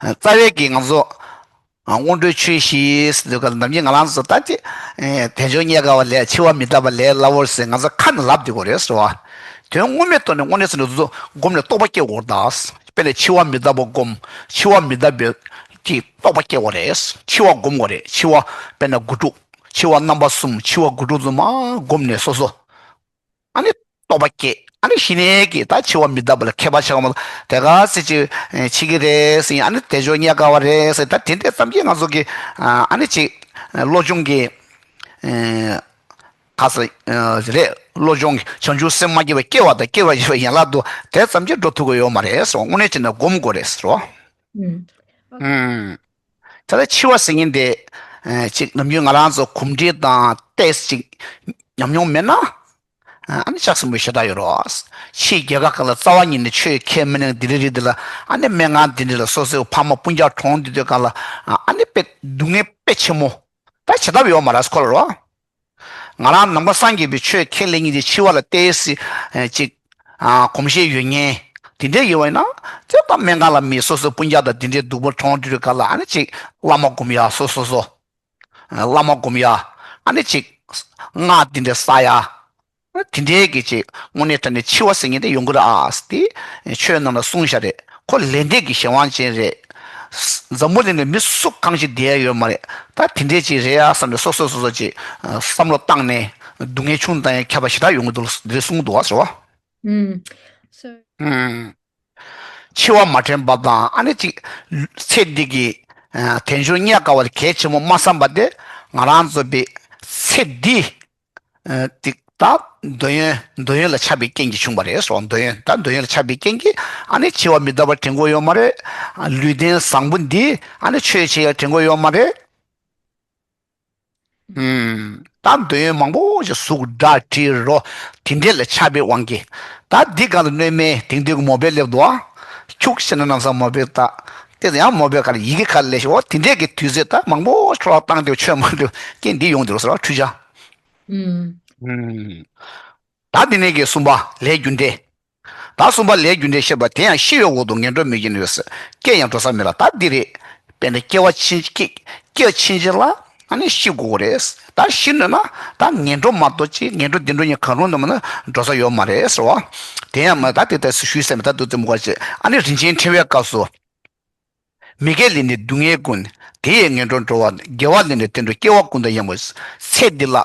རྩ་བའི་གི་ང་ཚོ་སྔོན་འགྲོའི་ཆོས་བཞི་ཟེར་དུས་ག་ལ་ནམ་རྒྱུན་ང་རང་ཚོ་ད་ཅི་དལ་འབྱོར་རྙེད་དཀའ་བ་ལས་འཆི་བ་མི་རྟག་པ་ལས་སླ་བོར་ཟེར་ང་ཚོ་ཁ་ནས་ལབ་བསྡད་དགོས་རེད་ཟེར་བ། དོན་དངོས་མེད་ཐོག་ནས་དངོས་གནས་ཟེར་ན་ཚོ་སྒོམ་ནས་རྟོགས་པ་སྐྱེ་དགོས་ད། དཔེར་ན་འཆི་བ་མི་རྟག་པ་སྒོམ། འཆི་བ་མི་རྟག་པའི་ཀྱི་རྟོགས་པ་སྐྱེ་དགོས་རེད། འཆི་བ་སྒོམ་དགོས་རེད། འཆི་བ་དཔེར་ན་དགུ་ཕྲུགས། འཆི་བ་རྣམ་པ་གསུམ། འཆི་བ་དགུ་ཕྲུགས་ཚོ་མ་སྒོམ་ནས་སོ་སོ། ཨ་ནི་རྟོགས་པ་སྐྱེ། ཨ་ནི་གཞི་ནས་ཀྱི་ད་འཆི་བ་མི་རྟག་པ་ལ་ཁྱད་པར་ཆེ་བ་མ་གཏོགས་དེ་ག་སེ་ཅི་འཆི་གི་རེད་ཟེར། ཨ་ནི་དལ་འབྱོར་རྙེད་དཀའ་བ་རེད་ཟེར། ད་དེ་འདྲས་ཙམ་གྱིས་ང་ཚོ་གི་ཨ་ནི་ཅིག་བློ་སྦྱོང་གི་ག་ས་རེད། བློ་སྦྱོང་གི་བྱང་ཆུབ་སེམས་མ་སྐྱེས་པ་སྐྱེ་བ་དང་སྐྱེ་བ་ཡི་བའི་ཡན་ལག་ཏུ་དེ་ཙམ་གྱིས་འགྲོ་ཐུབ་ཀྱི་ཡོད་མ་རེད་ཟེར། དངོས་གནས་བྱས་ན་སྒོམ་དགོས་རེད་ཟེར་བ། ད་ལྟ་འཆི་བ་ཟེར་མཁན་དེ་ཅིག་ནམ་རྒྱུན་ང་རང་ཚོ་གོམས་འདྲིས་དང་ཏོག་ཙམ་ཅིག་ཉམས་མྱོང་མེད་ན། ཨ་ནི་ལྕགས་སྲིན་པོའི་ཞེ་དྲག་ཡོད་རོགས། ཕྱིའི་རྒྱལ་ཁབ་ཁག་ལ་རྩ་བ་ཉིད་ནས་ཆོས་ཁས་མི་ལེན། ལྡི་ལི་རི་འདི་ལ་ཨ་ནི་སྨན་ཁང་འདི་འདྲ་ལ་སོ་སོའི་ཕ་མ་སྤུན་ཀྱག་གྲོངས་དུས་དུས་གང་ལ་ཨ་ནི་དཔེ་སྡུག་བསྔལ་དཔེ་ཆེན་མོ་ད་བྱེད་ཐབས་ཡོད་མ་རེད་ཁོ་ལ་རོ། ང་རང་ནམ་མཁའ་སངས་རྒྱས་པའི་ཆོས་ཁས་ལེན་མཁན་དེ་འཆི་བ་ལ་ཏོག་ཙམ་ཅིག་གོམས་གཤིས་ཡོད་མཁན་དེ་འདྲ་ཡོད་པ་ཡིན་ན་ཚེ་ད་སྨན་ཁང་ལ་མི་སོ་སོའི་སྤུན་ཀྱག་དང་དེ་འདྲའི་སྡུག་པོ་གྲོངས་དུས་དུས་གང་ལ་ཨ་ནི་ཅིག་བླ་མ་སྒོམ་ཡ་སོ་སོ་སོ། བླ་མ་སྒོམ་ཡ། ཨ་ནི་ཅིག་སྔགས་འདི་འདྲ་བསགས་ཡ། དེ་འདྲའི་གི་ཅིག་དངོས་གནས་དྲང་གནས་འཆི་བ་ཟེར་མཁན་དེ་ཡོང་གི་རེད་ཨ་ཟེར་ཏེ་ཆོས་ནང་ལ་གསུངས་བཞག་རེད། ཁོ་ལས་འབྲས་ཀྱི་གཞན་དབང་ཅན་རེད། འཛམ་བུ་གླིང་ནས་མི་སུ་གང་ཞིག་བསྡད་ཡ་ཡོད་མ་རེད། ད་དེ་འདྲའི་ཅིག་རེད་ཨ་བསམ་ནས་སོ་སོ་སོ་སོ་ཅིག་བསམ་བློ་བཏང་ནས་སྡུག་བསྔལ་ཆུང་དང་ཡང་ཁྱད་པར་ཞེ་དྲག་ཡོང་གི་འདུག་ལ་འདི་འདྲ་གསུངས་འདུག་ཨ་ཟེར་བ། འཆི་བ་མ་དྲན་པ་དང་ཨ་ནི་ཅིག་ཚེ་འདི་གི་དལ་འབྱོར་རྙེད་དཀའ་བ་ལ་གལ་ཆེན་པོ་མ་བསམ་པ་དེ་ང་རང་ཚོ་པའི་ཚེ་འདི་ཏིག་ད་འདོད་ཡོན་འདོད་ཡོན་ལ་ཆགས་པའི་རྐྱེན་གྱིས་བྱུང་བ་རེད་སོ། འདོད་ཡོན་ད་འདོད་ཡོན་ལ་ཆགས་པའི་རྐྱེན་གྱིས་ཨ་ནི་འཆི་བ་མི་རྟག་པ་དྲན་གྱི་ཡོད་མ་རེད། ལུས་རྟེན་བཟང་པོ་འདི་ཨ་ནི་ཆོས་བྱེད་ཡ་དྲན་གྱི་ཡོད་མ་རེད། ད་འདོད་ཡོན་མང་པོ་ཞིག་གཟུགས་སྒྲ་དྲི་རོ་དེ་འདྲས་ལ་ཆགས་པའི་དབང་གིས་ད་འདི་གང་དུ་གནོད་མེད་དེང་དུས་ཀྱི་མོ་བེལ་སླེབས་འདུག་ཨ། ཁྱུག་ཤེས་ན་ནམ་སང་མོ་བེལ་ད་དེ་ཡང་མོ་བེལ་ག་ལ་ཡི་གེ་ག་ལ་ལས་ཤོག་དེ་འདྲས་ཀྱི་དུས་ཚོད་ད་མང་པོ་འཕྲོ་བརླག་བཏང་དེ་ཆོས་མ་འདུག་རྐྱེན་འདི་ཡོང་འདུག་ཟེར་བ་འཁྲུལ་ཆ། ད་འདི་ནས་ཀྱི་གསུམ་པ་ལས་རྒྱུ་འབྲས། ད་གསུམ་པ་ལས་རྒྱུ་འབྲས་བཤད་པ་དེ་ཡང་ཤི་བའི་འོག་ཏུ་ངན་འགྲོར་མི་སྐྱེ་ནུས། སྐྱེ་ཡང་འགྲོ་ས་མེད་ལ་ད་འདི་རེད། དཔེར་ན་སྐྱེ་བ་ཕྱིན་སྐྱེ་སྐྱེ་ཕྱིན་ཆད་ལ་ཨ་ནི་ཤི་དགོས་རེད། ད་ཤི་ནུས་ན་ད་ངན་འགྲོ་མ་གཏོགས་ཅི་ངན་འགྲོ་བདེ་འགྲོ་གཉིས་གང་རུང་དུ་མ་ན་འགྲོ་ས་ཡོད་མ་རེད་ཟེར་བ། དེ་ཡང་མ་ད་དེ་ལྟར་ཞུས་ཟེར་མི་ད་དུ་དེ་མུ་ག་ཅེ་ཨ་ནི་རིན་ཆེན་ཕྲེང་བའི་སྐབས་སུ། མི་དགེ་ལས་ནི་སྡུག་བསྔལ་ཀུན། དེ་ཡི་ངན་འགྲོར་འགྲོ་བ། དགེ་བ་ལས་ནི་བརྟན་འགྲོ་སྐྱེ་བ་ཀུན་དང་ཡང་མོ། ཚེ་འདི་ལ།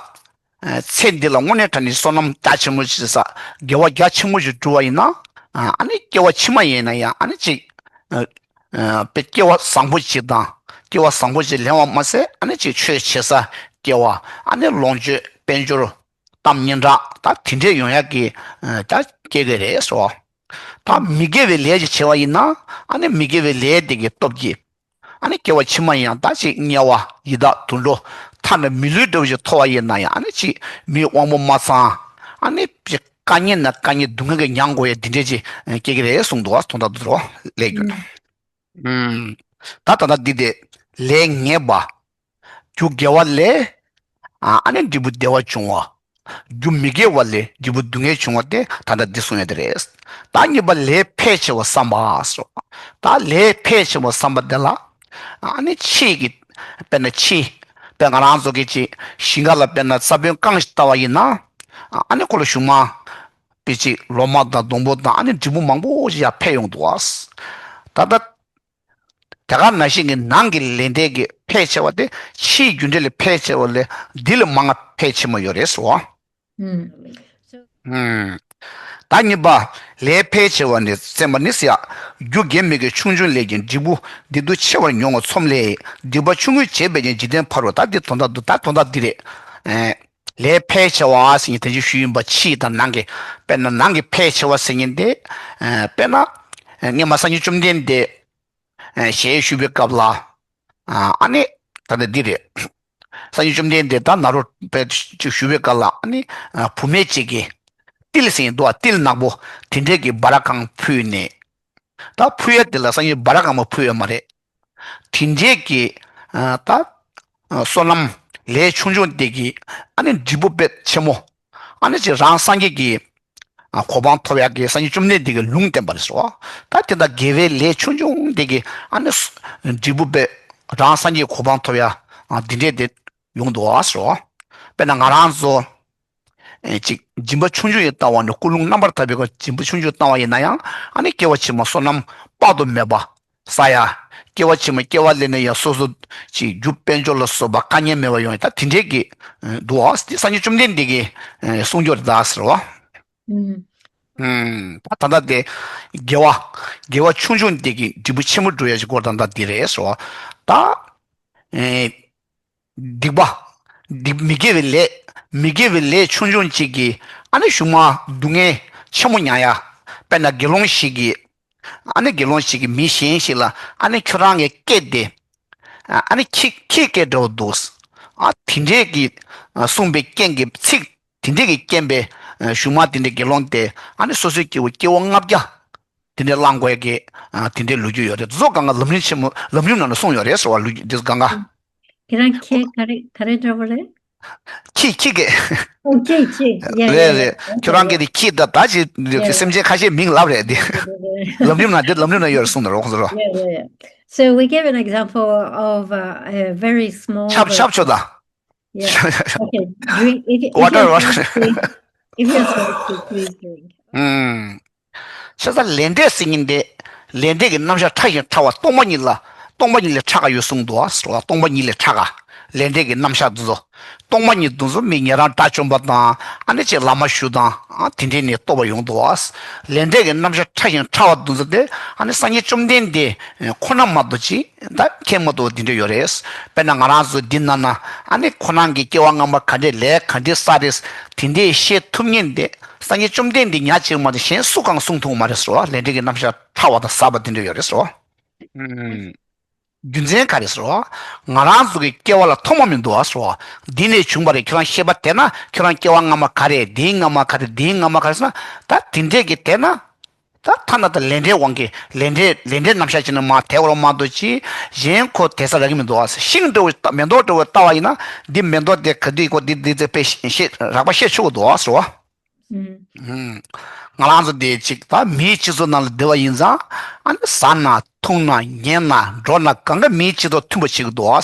ཚེ་འདི་ལ་དངོས་གནས་དྲང་གནས་བསོད་ནམས་རྒྱ་ཆེན་པོ་ཞིག་བསགས་དགེ་བ་རྒྱ་ཆེན་པོ་ཞིག་བསྒྲུབས་པ་ཡིན་ན། ཨ་ནི་སྐྱེ་བ་ཕྱི་མ་ཡིན་ན་ཡང་ཨ་ནི་ཅིག་དཔེ་སྐྱེ་བ་བཟང་པོ་ཞིག་དང་སྐྱེ་བ་བཟང་པོ་ཞིག་ལེན་པ་མ་ཟད་ཨ་ནི་ཅིག་ཆོས་བྱེད་ས་སྐྱེ་བ་ཨ་ནི་ལོངས་སྤྱོད་དཔལ་འབྱོར་གཏམ་སྙན་གྲགས་ད་དེ་འདྲས་ཡོང་ཡག་གི་ད་སྐྱེ་གི་རེད་ཟེར་བ། ད་མི་དགེ་བའི་ལས་ཅིག་བྱས་པ་ཡིན་ན་ཨ་ནི་མི་དགེ་བའི་ལས་དེ་གི་སྟོབས་ཀྱིས་ཨ་ནི་སྐྱེ་བ་ཕྱི་མ་ཡང་ད་ཅིག་དམྱལ་བ་ཡི་དྭགས་དུད་འགྲོ་ཐ་ན་མི་ལུས་འདྲ་བོ་ཞིག་ཐོབ་པ་ཡིན་ན་ཡང་ཨ་ནི་ཅིག་མི་དབང་པོ་མ་ཚང་ཨ་ནི་ཅིག་དཀའ་ངལ་ན་དཀའ་ངལ་སྡུག་བསྔལ་གྱི་མྱང་དགོས་ཡ་འདི་འདྲས་ཅིག་སྐྱེ་གི་རེད་གསུངས་འདུག་བ་དོན་དག་འདི་རོ་ལས་རྒྱུ་ད་ད་ལྟ་འདི་དེ་ལས་ངན་པ། རྒྱུ་དགེ་བ་ལས། ཨ་ནི་འབྲས་བུ་བདེ་བ་འབྱུང་བ། རྒྱུ་མི་དགེ་བ་ལས་འབྲས་བུ་སྡུག་བསྔལ་འབྱུང་བ་སྟེ་ད་ལྟ་འདི་གསུངས་ཡོད་དེ་རེད། ད་གཉིས་པ་ལས་ཕལ་ཆེ་བ་བསམ་པ་སོ། ད་ལས་ཕལ་ཆེ་བ་བསམ་པ་དེ་ལ། ཨ་ནི་ཕྱིའི་གི། དཔེར་ན་ཕྱི། དཔེ་ང་རང་ཚོ་གི་ཅི། ཞིང་ཁ་ལ་དཔེར་ན་ས་བོན་བཀང་ཞིག་བཏབ་པ་ཡིན་ན། ཨ་ནི་ཁོ་ལ་གཞུག་མ། དཔེ་ཅིག་ལོ་མ་དང་སྡོང་པོ་དང་ཨ་ནི་འབྲས་བུ་མང་པོ་ཞིག་ཡར་འཕེལ་ཡོང་འདུག་བ། ད་ལྟ། དེ་ག་ནང་བཞིན་གྱི་ནང་གི་ལས་འབྲས་ཀྱི་ཕལ་ཆེ་བ་དེ་ཕྱིའི་རྒྱུ་འབྲས་ལས་ཕལ་ཆེ་བ་ལས་འདི་ལས་མང་བ་ཕལ་ཆེ་མ་ཡོད་རེད་ཟེར་བ། ད་གཉིས་པ། ལས་ཕལ་ཆེ་བ་ནི་བསམ་པ་ནི་ཟེར་ཡ། རྒྱུ་དགེ་མི་དགེ་ཆུང་ཆུང་ལས་ཀྱང་འབྲས་བུ་འདི་དུ་ཆེ་བར་མྱོང་བ་ཚོམས་ལས་སྡིག་པ་ཆུང་ངུས་བྱས་པས་ཀྱང་འཇིག་རྟེན་ཕ་རོལ་ད་འདི་དོན་དག་འདུག་ད་དོན་དག་འདི་རེད། ལས་ཕལ་ཆེ་བ་ཟེར་མཁན་དེ་ཅིག་ཞུས་ཡིན་པ་ཕྱི་དང་ནང་གི་དཔེར་ན་ནང་གི་ཕལ་ཆེ་བ་ཟེར་མཁན་དེ་དཔེར་ན་ སྔོན་མ་སངས་རྒྱས་བཅོམ་ལྡན་འདས་ཞལ་བཞུགས་པའི་སྐབས་ལ། ཨ་ནི་ད་ལྟ་འདི་རེད། སངས་རྒྱས་བཅོམ་ལྡན་འདས་ད་ནཱ་རོ་པའི་ཅིག་བཞུགས་པའི་སྐབས་ལ། ཨ་ནི་བུད་མེད་ཅིག་གིས་ཏིལ་ཟེར་འདུག་པ། ཏིལ་ནག་པོ་དེ་འདྲས་ཀྱི་སྦ་ར་གང་ཕུལ་ནས། ད་ཕུལ་ཡ་དེ་ལ་སངས་རྒྱས་སྦ་ར་གང་མ་ཕུལ་ཡོད་མ་རེད། དེ་འདྲས་ཀྱི་ད་བསོད་ནམས་ལས་ཆུང་ཆུང་དེ་གིས་ཨ་ནི་འབྲས་བུ་དཔེ་ཆེན་མོ། ཨ་ནི་ཅིག་རང་སངས་རྒྱས་ཀྱི་གོ་འཕང་ཐོབ་ཡག་གི་སངས་རྒྱས་བཅོམ་ལྡན་འདས་ཀྱི་ལུང་བསྟན་པ་རེད་ཟེར་བ། ད་དེ་ལྟར་དགེ་བའི་ལས་ཆུང་ཆུང་དེ་གིས་ཨ་ནི་འབྲས་བུ་དཔེ་རང་སངས་རྒྱས་གོ་འཕང་ཐོབ་ཡག་འདི་འདྲས་དེ་ཡོང་འདུག་ཟེར་བ། དཔེར་ན་ང་རང་ཚོ། ཅིག་སྦྱིན་པ་ཆུང་ཆུང་ཡིན་བཏང་བ་ནི། ཀུན་སློང་རྣམ་པར་དག་པའི་སྦྱིན་པ་ཆུང་ཆུང་བཏང་བ་ཡིན་ན་ཡང་། ཨ་ནི་སྐྱེ་བ་ཕྱི་མ་བསོད་ནམས་དཔག་ཏུ་མེད་པ་བསགས་ཡ། སྐྱེ་བ་ཕྱི་མ་སྐྱེ་བ་ལེན་ན་ཡང་སོ་སོ་ཅིག་རྒྱུ་དཔལ་འབྱོར་ལ་སོགས་པ་དཀའ་ངལ་མེད་པ་ཡོང་ཡ། ད་དེ་འདྲས་ཀྱི་འདུག་པ། སངས་རྒྱས་བཅོམ་ལྡན་འདས་ཀྱིས་གསུངས་ཀྱི་ཡོད་རེད་ད་ཟེར་བ། ད་ད་ལྟ་དེ་དགེ་བ་དགེ་བ་ཆུང་ཆུང་དེ་གིས་འབྲས་བུ་ཆེན་པོ་སྒྲུབ་ཡ་ཞིག་སྐོར་ད་ལྟ་འདི་རེད་ཟེར་བ། ད། སྡིག་པ། སྡིག་མི་དགེ་བའི་ལས། མི་དགེ་བའི་ལས་ཆུང་ཆུང་ཅིག་གིས་ཨ་ནི་གཞུག་མ་སྡུག་བསྔལ་ཆེན་མོ་མྱངས་ཡ། དཔེར་ན་དགེ་སློང་ཞིག་གིས། ཨ་ནི་དགེ་སློང་ཞིག་གིས་མི་གཞན་ཞིག་ལ་ཨ་ནི་ཁྱོད་རང་གི་སྐད་དེ། ཨ་ནི་ཁྱི་ཁྱི་སྐད་འདྲ་བོ་འདུག་ཨ་དེ་འདྲས་ཀྱིས་གསུངས་པའི་རྐྱེན་གྱིས། ཚིག་དེ་འདྲས་ཀྱི་རྐྱེན་པས་གཞུག་མ་དེ་འདྲས་དགེ་སློང་དེ་ཨ་ནི་སོ་སོའི་སྐྱེ་བོ་སྐྱེ་བ་ལྔ་བརྒྱ། དེ་འདྲའི་བླང་དགོས་ཀྱི་ཨ་དེ་འདྲའི་ལོ་རྒྱུས་ཡོད་རེད། དེ་ཚོ་གང་ག་ལམ་རིམ་ཆེན་མོ་ལམ་རིམ་ནང་ལ་གསུངས་ཡོད་རེད་ཟེར་བ། ལོ་རྒྱུས་འདི་ཚོ་གང་ག་ཁྱེད་རང་ཁྱེད་ག་རེ་ག་རེ་འདྲ་བོ་རེད། ཁྱི་ཁྱི་གེ་ཨོ་ཁྱི་ཁྱི། Yeah, རེད yeah, རེད། yeah. ཁྱོད་རང་གི་དེ་ཁྱི་ད་ད་ཅི་Yeah. སེམས་ཅན་ཁ་ཤས་མིང་ལབ་རེད་དེ། Yeah, yeah, yeah. ལམ་རིམ་ནང་དེ་ལམ་རིམ་ནང་ཡོད་རེད་གསུངས་འདུག་རོགས་ཟེར་རོ། Yeah, yeah, yeah. So we gave an example of uh, a very small ཆབ་version. ཆབ་ཆོ་ད། Yeah. Okay. Drink. If, you- if Water, you're water. Thirsty, if you're thirsty, please drink. ཨུམ། ཤ་ཚ་ལས་འབྲས་ཟེར་མཁན་དེ། ལས་འབྲས་ཀྱི་རྣམ་གཞག་ཕྲ་ཞིང་ཕྲ་བ་སྟོང་པ་ཉིད་ལ། སྟོང་པ་ཉིད་ལས་ཕྲ་བ་ཡོད་གསུངས་འདུག་ཟེར་བ། སྟོང་པ་ཉིད་ལས་ཕྲ་བ། ལས་འབྲས་ཀྱི་རྣམ་གཞག་འདི་ཚོ། སྟོང་པ་ཉིད་འདི་ཚོ་མི་ཉན་རང་དགྲ་བཅོམ་པ་དང་། ཨ་ནི་ཅིག་བླ་མ་ཞུ་དང་། ཨ་དེ་འདྲས་ནས་རྟོགས་པ་ཡོང་འདུག་ལས་འབྲས་ཀྱི་རྣམ་གཞག་ཕྲ་ཞིང་ཕྲ་བ་འདི་ཚོ་དེ། ཨ་ནི་སངས་རྒྱས་བཅོམ་ལྡན་འདས་ཁོ་ན་མ་གཏོགས་ཅིག་ད་མཁྱེན་མ་ཐུབ་པ་འདི་འདྲ་ཡོད་རེད། དཔེར་ན་ང་རང་ཚོ་འདི་ན་ན། ཨ་ནི་ཁོ་རང་གི་སྐྱེ་བ་སྔ་མ་ག་འདྲས་ལས་ག་འདྲས་བསགས་རེད། དེ་འདྲས་ཤེས་ཐུབ་མཁན་དེ་སངས་རྒྱས་བཅོམ་ལྡན་འདས་ཉག་གཅིག་མ་གཏོགས་གཞན་སུ་གང་གསུང་ཐུབ་མ་རེད་ཟེར་བ། ལས་འབྲས་ཀྱི་རྣམ་གཞག་ཕྲ་བ་དང་ཟབ་པ་དེ་འདྲ་ཡོད་རེད་ཟེར་བ། ཨུམ། རྒྱུ་མཚན་ག་རེ་ཟེར་བ། ང་རང་ཚོ་གི་སྐྱེ་བ་ལ་ཐོག་མ་མི་འདུག་བ་ཟེར་བ། འདི་ནས་བྱུང་བ་རེད། ཁྱོད་རང་ཤེས་པ་དེ་ན་ཁྱོད་རང་སྐྱེ་བ་སྔ་མ་ག་རེ། འདིའི་སྔ་མ་ག་རེ། འདིའི་སྔ་མ་ག་རེ་ཟེར་ན། ད་དེ་འདྲས་ཀྱི་དེ་ན། ད་ཐ་ན་ད་ལས་འབྲས་དབང་གིས་ལས་འབྲས་ལས་འབྲས་རྣམ་གཞག་བྱས་ན་མ་དེ་བར་མ་གཏོགས་ཅི། གཞན་ཁོ་དེ་ས་རག་གི་མི་འདུག་བ། ཤིང་འདྲ་བོ་མེ་ཏོག་འདྲ་བོ་ལྟ་བ་ཡིན་ན། འདི་མེ་ཏོག་དེ་ག་དུས་ཁོ་འདི་འདི་ཚེ་དཔེ་ཤེས་རགས་པ་ཤེས་ཆོག་གི་འདུག་བ་ཟེར་བ། ང་རང་ཚོ་དེ་ཅིག་ད་མིའི་སྤྱི་ཚོགས་ནང་ལ་བསྡད་པ་ཡིན་ཙང་། ཨ་ནི་ཟ་ན་འཐུང་ན་ཉལ་ན་འགྲོ་ན་གང་ག་མིའི་སྤྱི་ཚོགས་མཐུན་པ་བྱེད་ཀྱི་འདུག་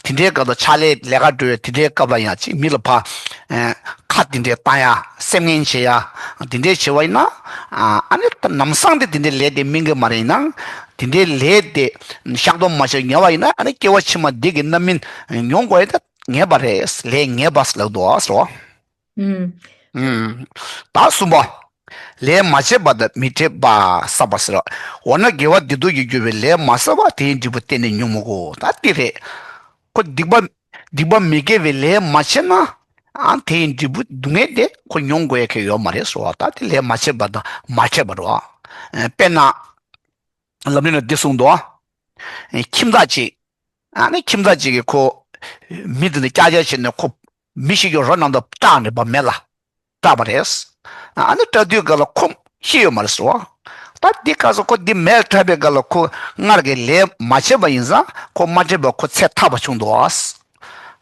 བ། དེ་འདྲའི་སྐབས་དང་ཕྱག་ལས་ལས་ཀ་འགྲོ་བའི་དེ་འདྲའི་སྐབས་ལ་ཡང་ཅིག་མི་ལ་ཕར་ཁ་དེ་འདྲའི་བཏང་ཡ། སེམས་ངན་བྱེད་ཡ། དེ་འདྲའི་བྱེད་པ་ཡིན་ན། ཨ་ནི་ད་ལམ་སང་དེ་དེ་འདྲའི་ལས་དེ་སྨིན་གི་མ་རེད། ཡིན་ནའང་དེ་འདྲའི་ལས་དེ་བཤགས་སྡོམ་མ་བྱས་ཉལ་བ་ཡིན་ན། ཨ་ནི་སྐྱེ་བ་ཕྱི་མ་བདེ་གི་རྣམ་སྨིན་མྱོང་དགོས་ཡ་ད་ངེས་པ་རེད། ལས་ངེས་པ་ལབ་འདུག་བ་ཟེར་བ། ཨུམ། ད་གསུམ་པ། ལས་མ་བྱས་པ་དང་མི་འཕྲད་པ་བསགས་པ་ཟེར། འོ་ན་དགེ་བ་སྡིག་ལྡོག་གིས་གྱུར་པའི་ལས་མ་བསགས་པ་དེ་ཡི་འབྲས་བུ་གཏན་ནས་མྱོང་མི་དགོས། ད་དེ་རེད། ཁོ་སྡིག་པ་སྡིག་པ་མི་དགེ་བའི་ལས་མ་བྱས་ན། ཨ་དེ་ཡི་འབྲས་བུ་སྡུག་བསྔལ་དེ་ཁོ་མྱོང་དགོས་ཡ་གི་ཡོད་མ་རེད་ཟེར་བ། ད་དེ་ལས་མ་བྱས་པ་དང་མ་འཕྲད་པ་རེད་བ། དཔེར་ན། ལམ་རིམ་ལ་འདི་གསུངས་འདུག་ཁྱིམ་བདག་ཅིག་ཨ་ནི་ཁྱིམ་བདག་ཅིག་གིས་ཁོ་མི་འདི་ནི་ཀྱག་ཀྱག་བྱས་ནས་ཁོ་མི་ཞིག་གི་རོ་ནང་དུ་སྐྲག་ནས་བ་མེ་ལ་སྐྲག་པ་རེད། ཨ་ནི་སྐྲག་དུས་སྐབས་ལ་ཁོ་ཤི་ཡོད་མ་རེད་ཟེར་བ། ད་འདི་སྐབས་སུ་ཁོ་འདི་མེ་ལ་སྐྲག་པའི་སྐབས་ལ་ཁོ་སྔར་གྱི་ལས་མ་བྱས་པ་ཡིན་ཙང་ཁོ་མ་འཕྲད་པ་ཁོ་ཚེ་ཐར་པ་བྱུང་འདུག་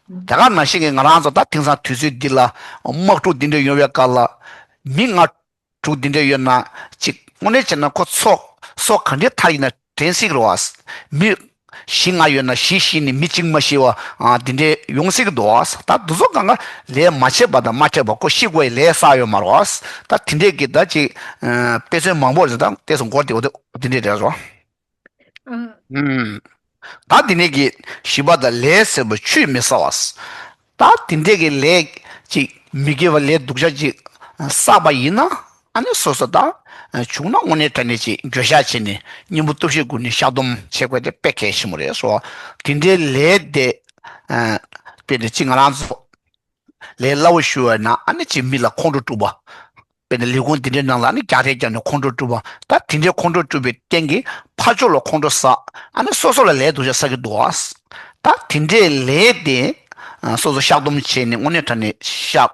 བ། དེ་ག་ནང་བཞིན་གྱི་ང་རང་ཚོ་ད་དེང་སང་དུས་ཚོད་འདི་ལ་དམག་འཁྲུག་འདི་འདྲ་ཡོང་བའི་སྐབས་ལ་མི་ལྔ་དྲུག་འདི་འདྲ་ཡོད་ན་ཅིག་དངོས་གནས་བྱས་ན་ཁོ་ཚོ་སོ་ག་འདྲའི་མཐའ་ཡིན་ན་དྲན་སྲིད་རེད་བ། མི་བཞི་ལྔ་ཡོད་ན་བཞི་ཤི་ནས་མི་གཅིག་མ་ཤི་བ་ཨ་འདི་འདྲའི་ཡོང་སྲིད་ཀྱི་འདུག་བ། ད་འདི་ཚོ་གང་ག་ལས་མ་བྱས་པ་དང་མ་འཕྲད་པ་ཁོ་ཤི་དགོས་ཡ་ལས་བསགས་ཡོད་མ་རེད་བ། ད་དེ་འདྲས་ཀྱི་ད་ཅིག་དཔེ་མཚོན་མང་པོ་རེད། ད་ལྟས་སུ་འགོར་ཏེ་འོ་དེ་འདི་འདྲས་རེད་བ། ཨ། ཨུམ། ད་དེ་ནས་ཀྱི་བཞི་པ་དང་ལས་ཟད་པ་ཆུད་མི་ཟ་བ། ད་དེ་འདྲས་ཀྱི་ལས་ཅིག་མི་དགེ་བ་ལས་སྡུག་ཅག་ཅིག་བསགས་པ་ཡིན་ན། ཨ་ནི་སོ་སོ་ད་བྱུང་ན་དངོས་གནས་དྲང་གནས་ཅིག་འགྱོད་བཤགས་བྱས་ནས་གཉེན་པོ་སྟོབས་བཞིའི་སྒོ་ནས་བཤགས་སྡོམ་བྱེད་དགོས་དེ་དཔེ་གལ་ཆེན་པོ་རེད་སོ། དེ་འདྲའི་ལས་དེ་དཔེར་ན་ཅིག་ང་རང་ཚོ་ལས་སླ་བོ་ཞུ་བ་ན། ཨ་ནི་ཅིག་མི་ལ་ཁོང་ཁྲོ་དཀྲུགས་པ། དཔེར་ན་ལས་ཁུངས་དེ་འདྲའི་ནང་ལ་ནི་རྒྱག་རེས་རྒྱག་ནས་ཁོང་ཁྲོ་སྒྲུབ་པ། ད་དེ་འདྲའི་ཁོང་ཁྲོ་སྒྲུབ་པའི་རྐྱེན་གྱིས་ཕར་ཕྱོགས་ལ་ཁོང་ཁྲོ་ཟ། ཨ་ནི་སོ་སོ་ལ་ལས་སྡུག་ཅག་བསགས་ཀྱི་འདུག་བ། ད་དེ་འདྲའི་ལས་དེ་སོ་སོ་བཤགས་སྡོམ་བྱས་ནས་དངོས་གནས་དྲང་གནས་བཤགས་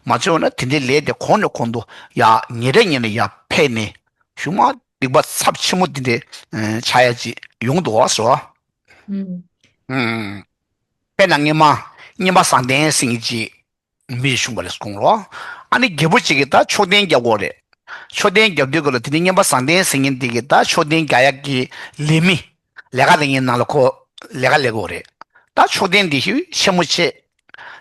མ་བྱས་པ་ན། དེ་འདྲའི་ལས་དེ་གོང་ནས་གོང་དུ་ཡར་ཉིན་རེ་ཉིན་རེ་ཡར་འཕེལ་ནས། གཞུག་མ་སྡིག་པ་ཚབས་ཆེན་པོ་འདི་འདྲའི་ཆགས་ཡ་ཅིག་ཡོང་འདུག་བ་ཟེར་བ། ཨུམ། དཔེར་ན་སྔོན་མ་སྔོན་མ་བཟང་ལྡན་ཟེར་མཁན་ཅིག་མི་ཞིག་བྱུང་བ་རེད་དགོངས་རོགས། ཨ་ནི་རྒྱལ་པོ་ཅིག་གིས་ད་ཕྱོགས་འཐེན་རྒྱག་དགོས་རེད། ཕྱོགས་འཐེན་རྒྱབ་དུས་སྐབས་ལ་དེ་ནི་སྔོན་མ་བཟང་ལྡན་ཟེར་མཁན་འདི་གིས་ད་ཕྱོགས་འཐེན་རྒྱག་ཡག་གི་ལས་མི། ལས་ཀ་ལས་མཁན་ནང་ལ་ཁོ་ལས་ཀ་ལས་དགོས་རེད། ད་ཕྱོགས་འཐེན་འདི་ཞིག་ཆེན་མོ་བྱས།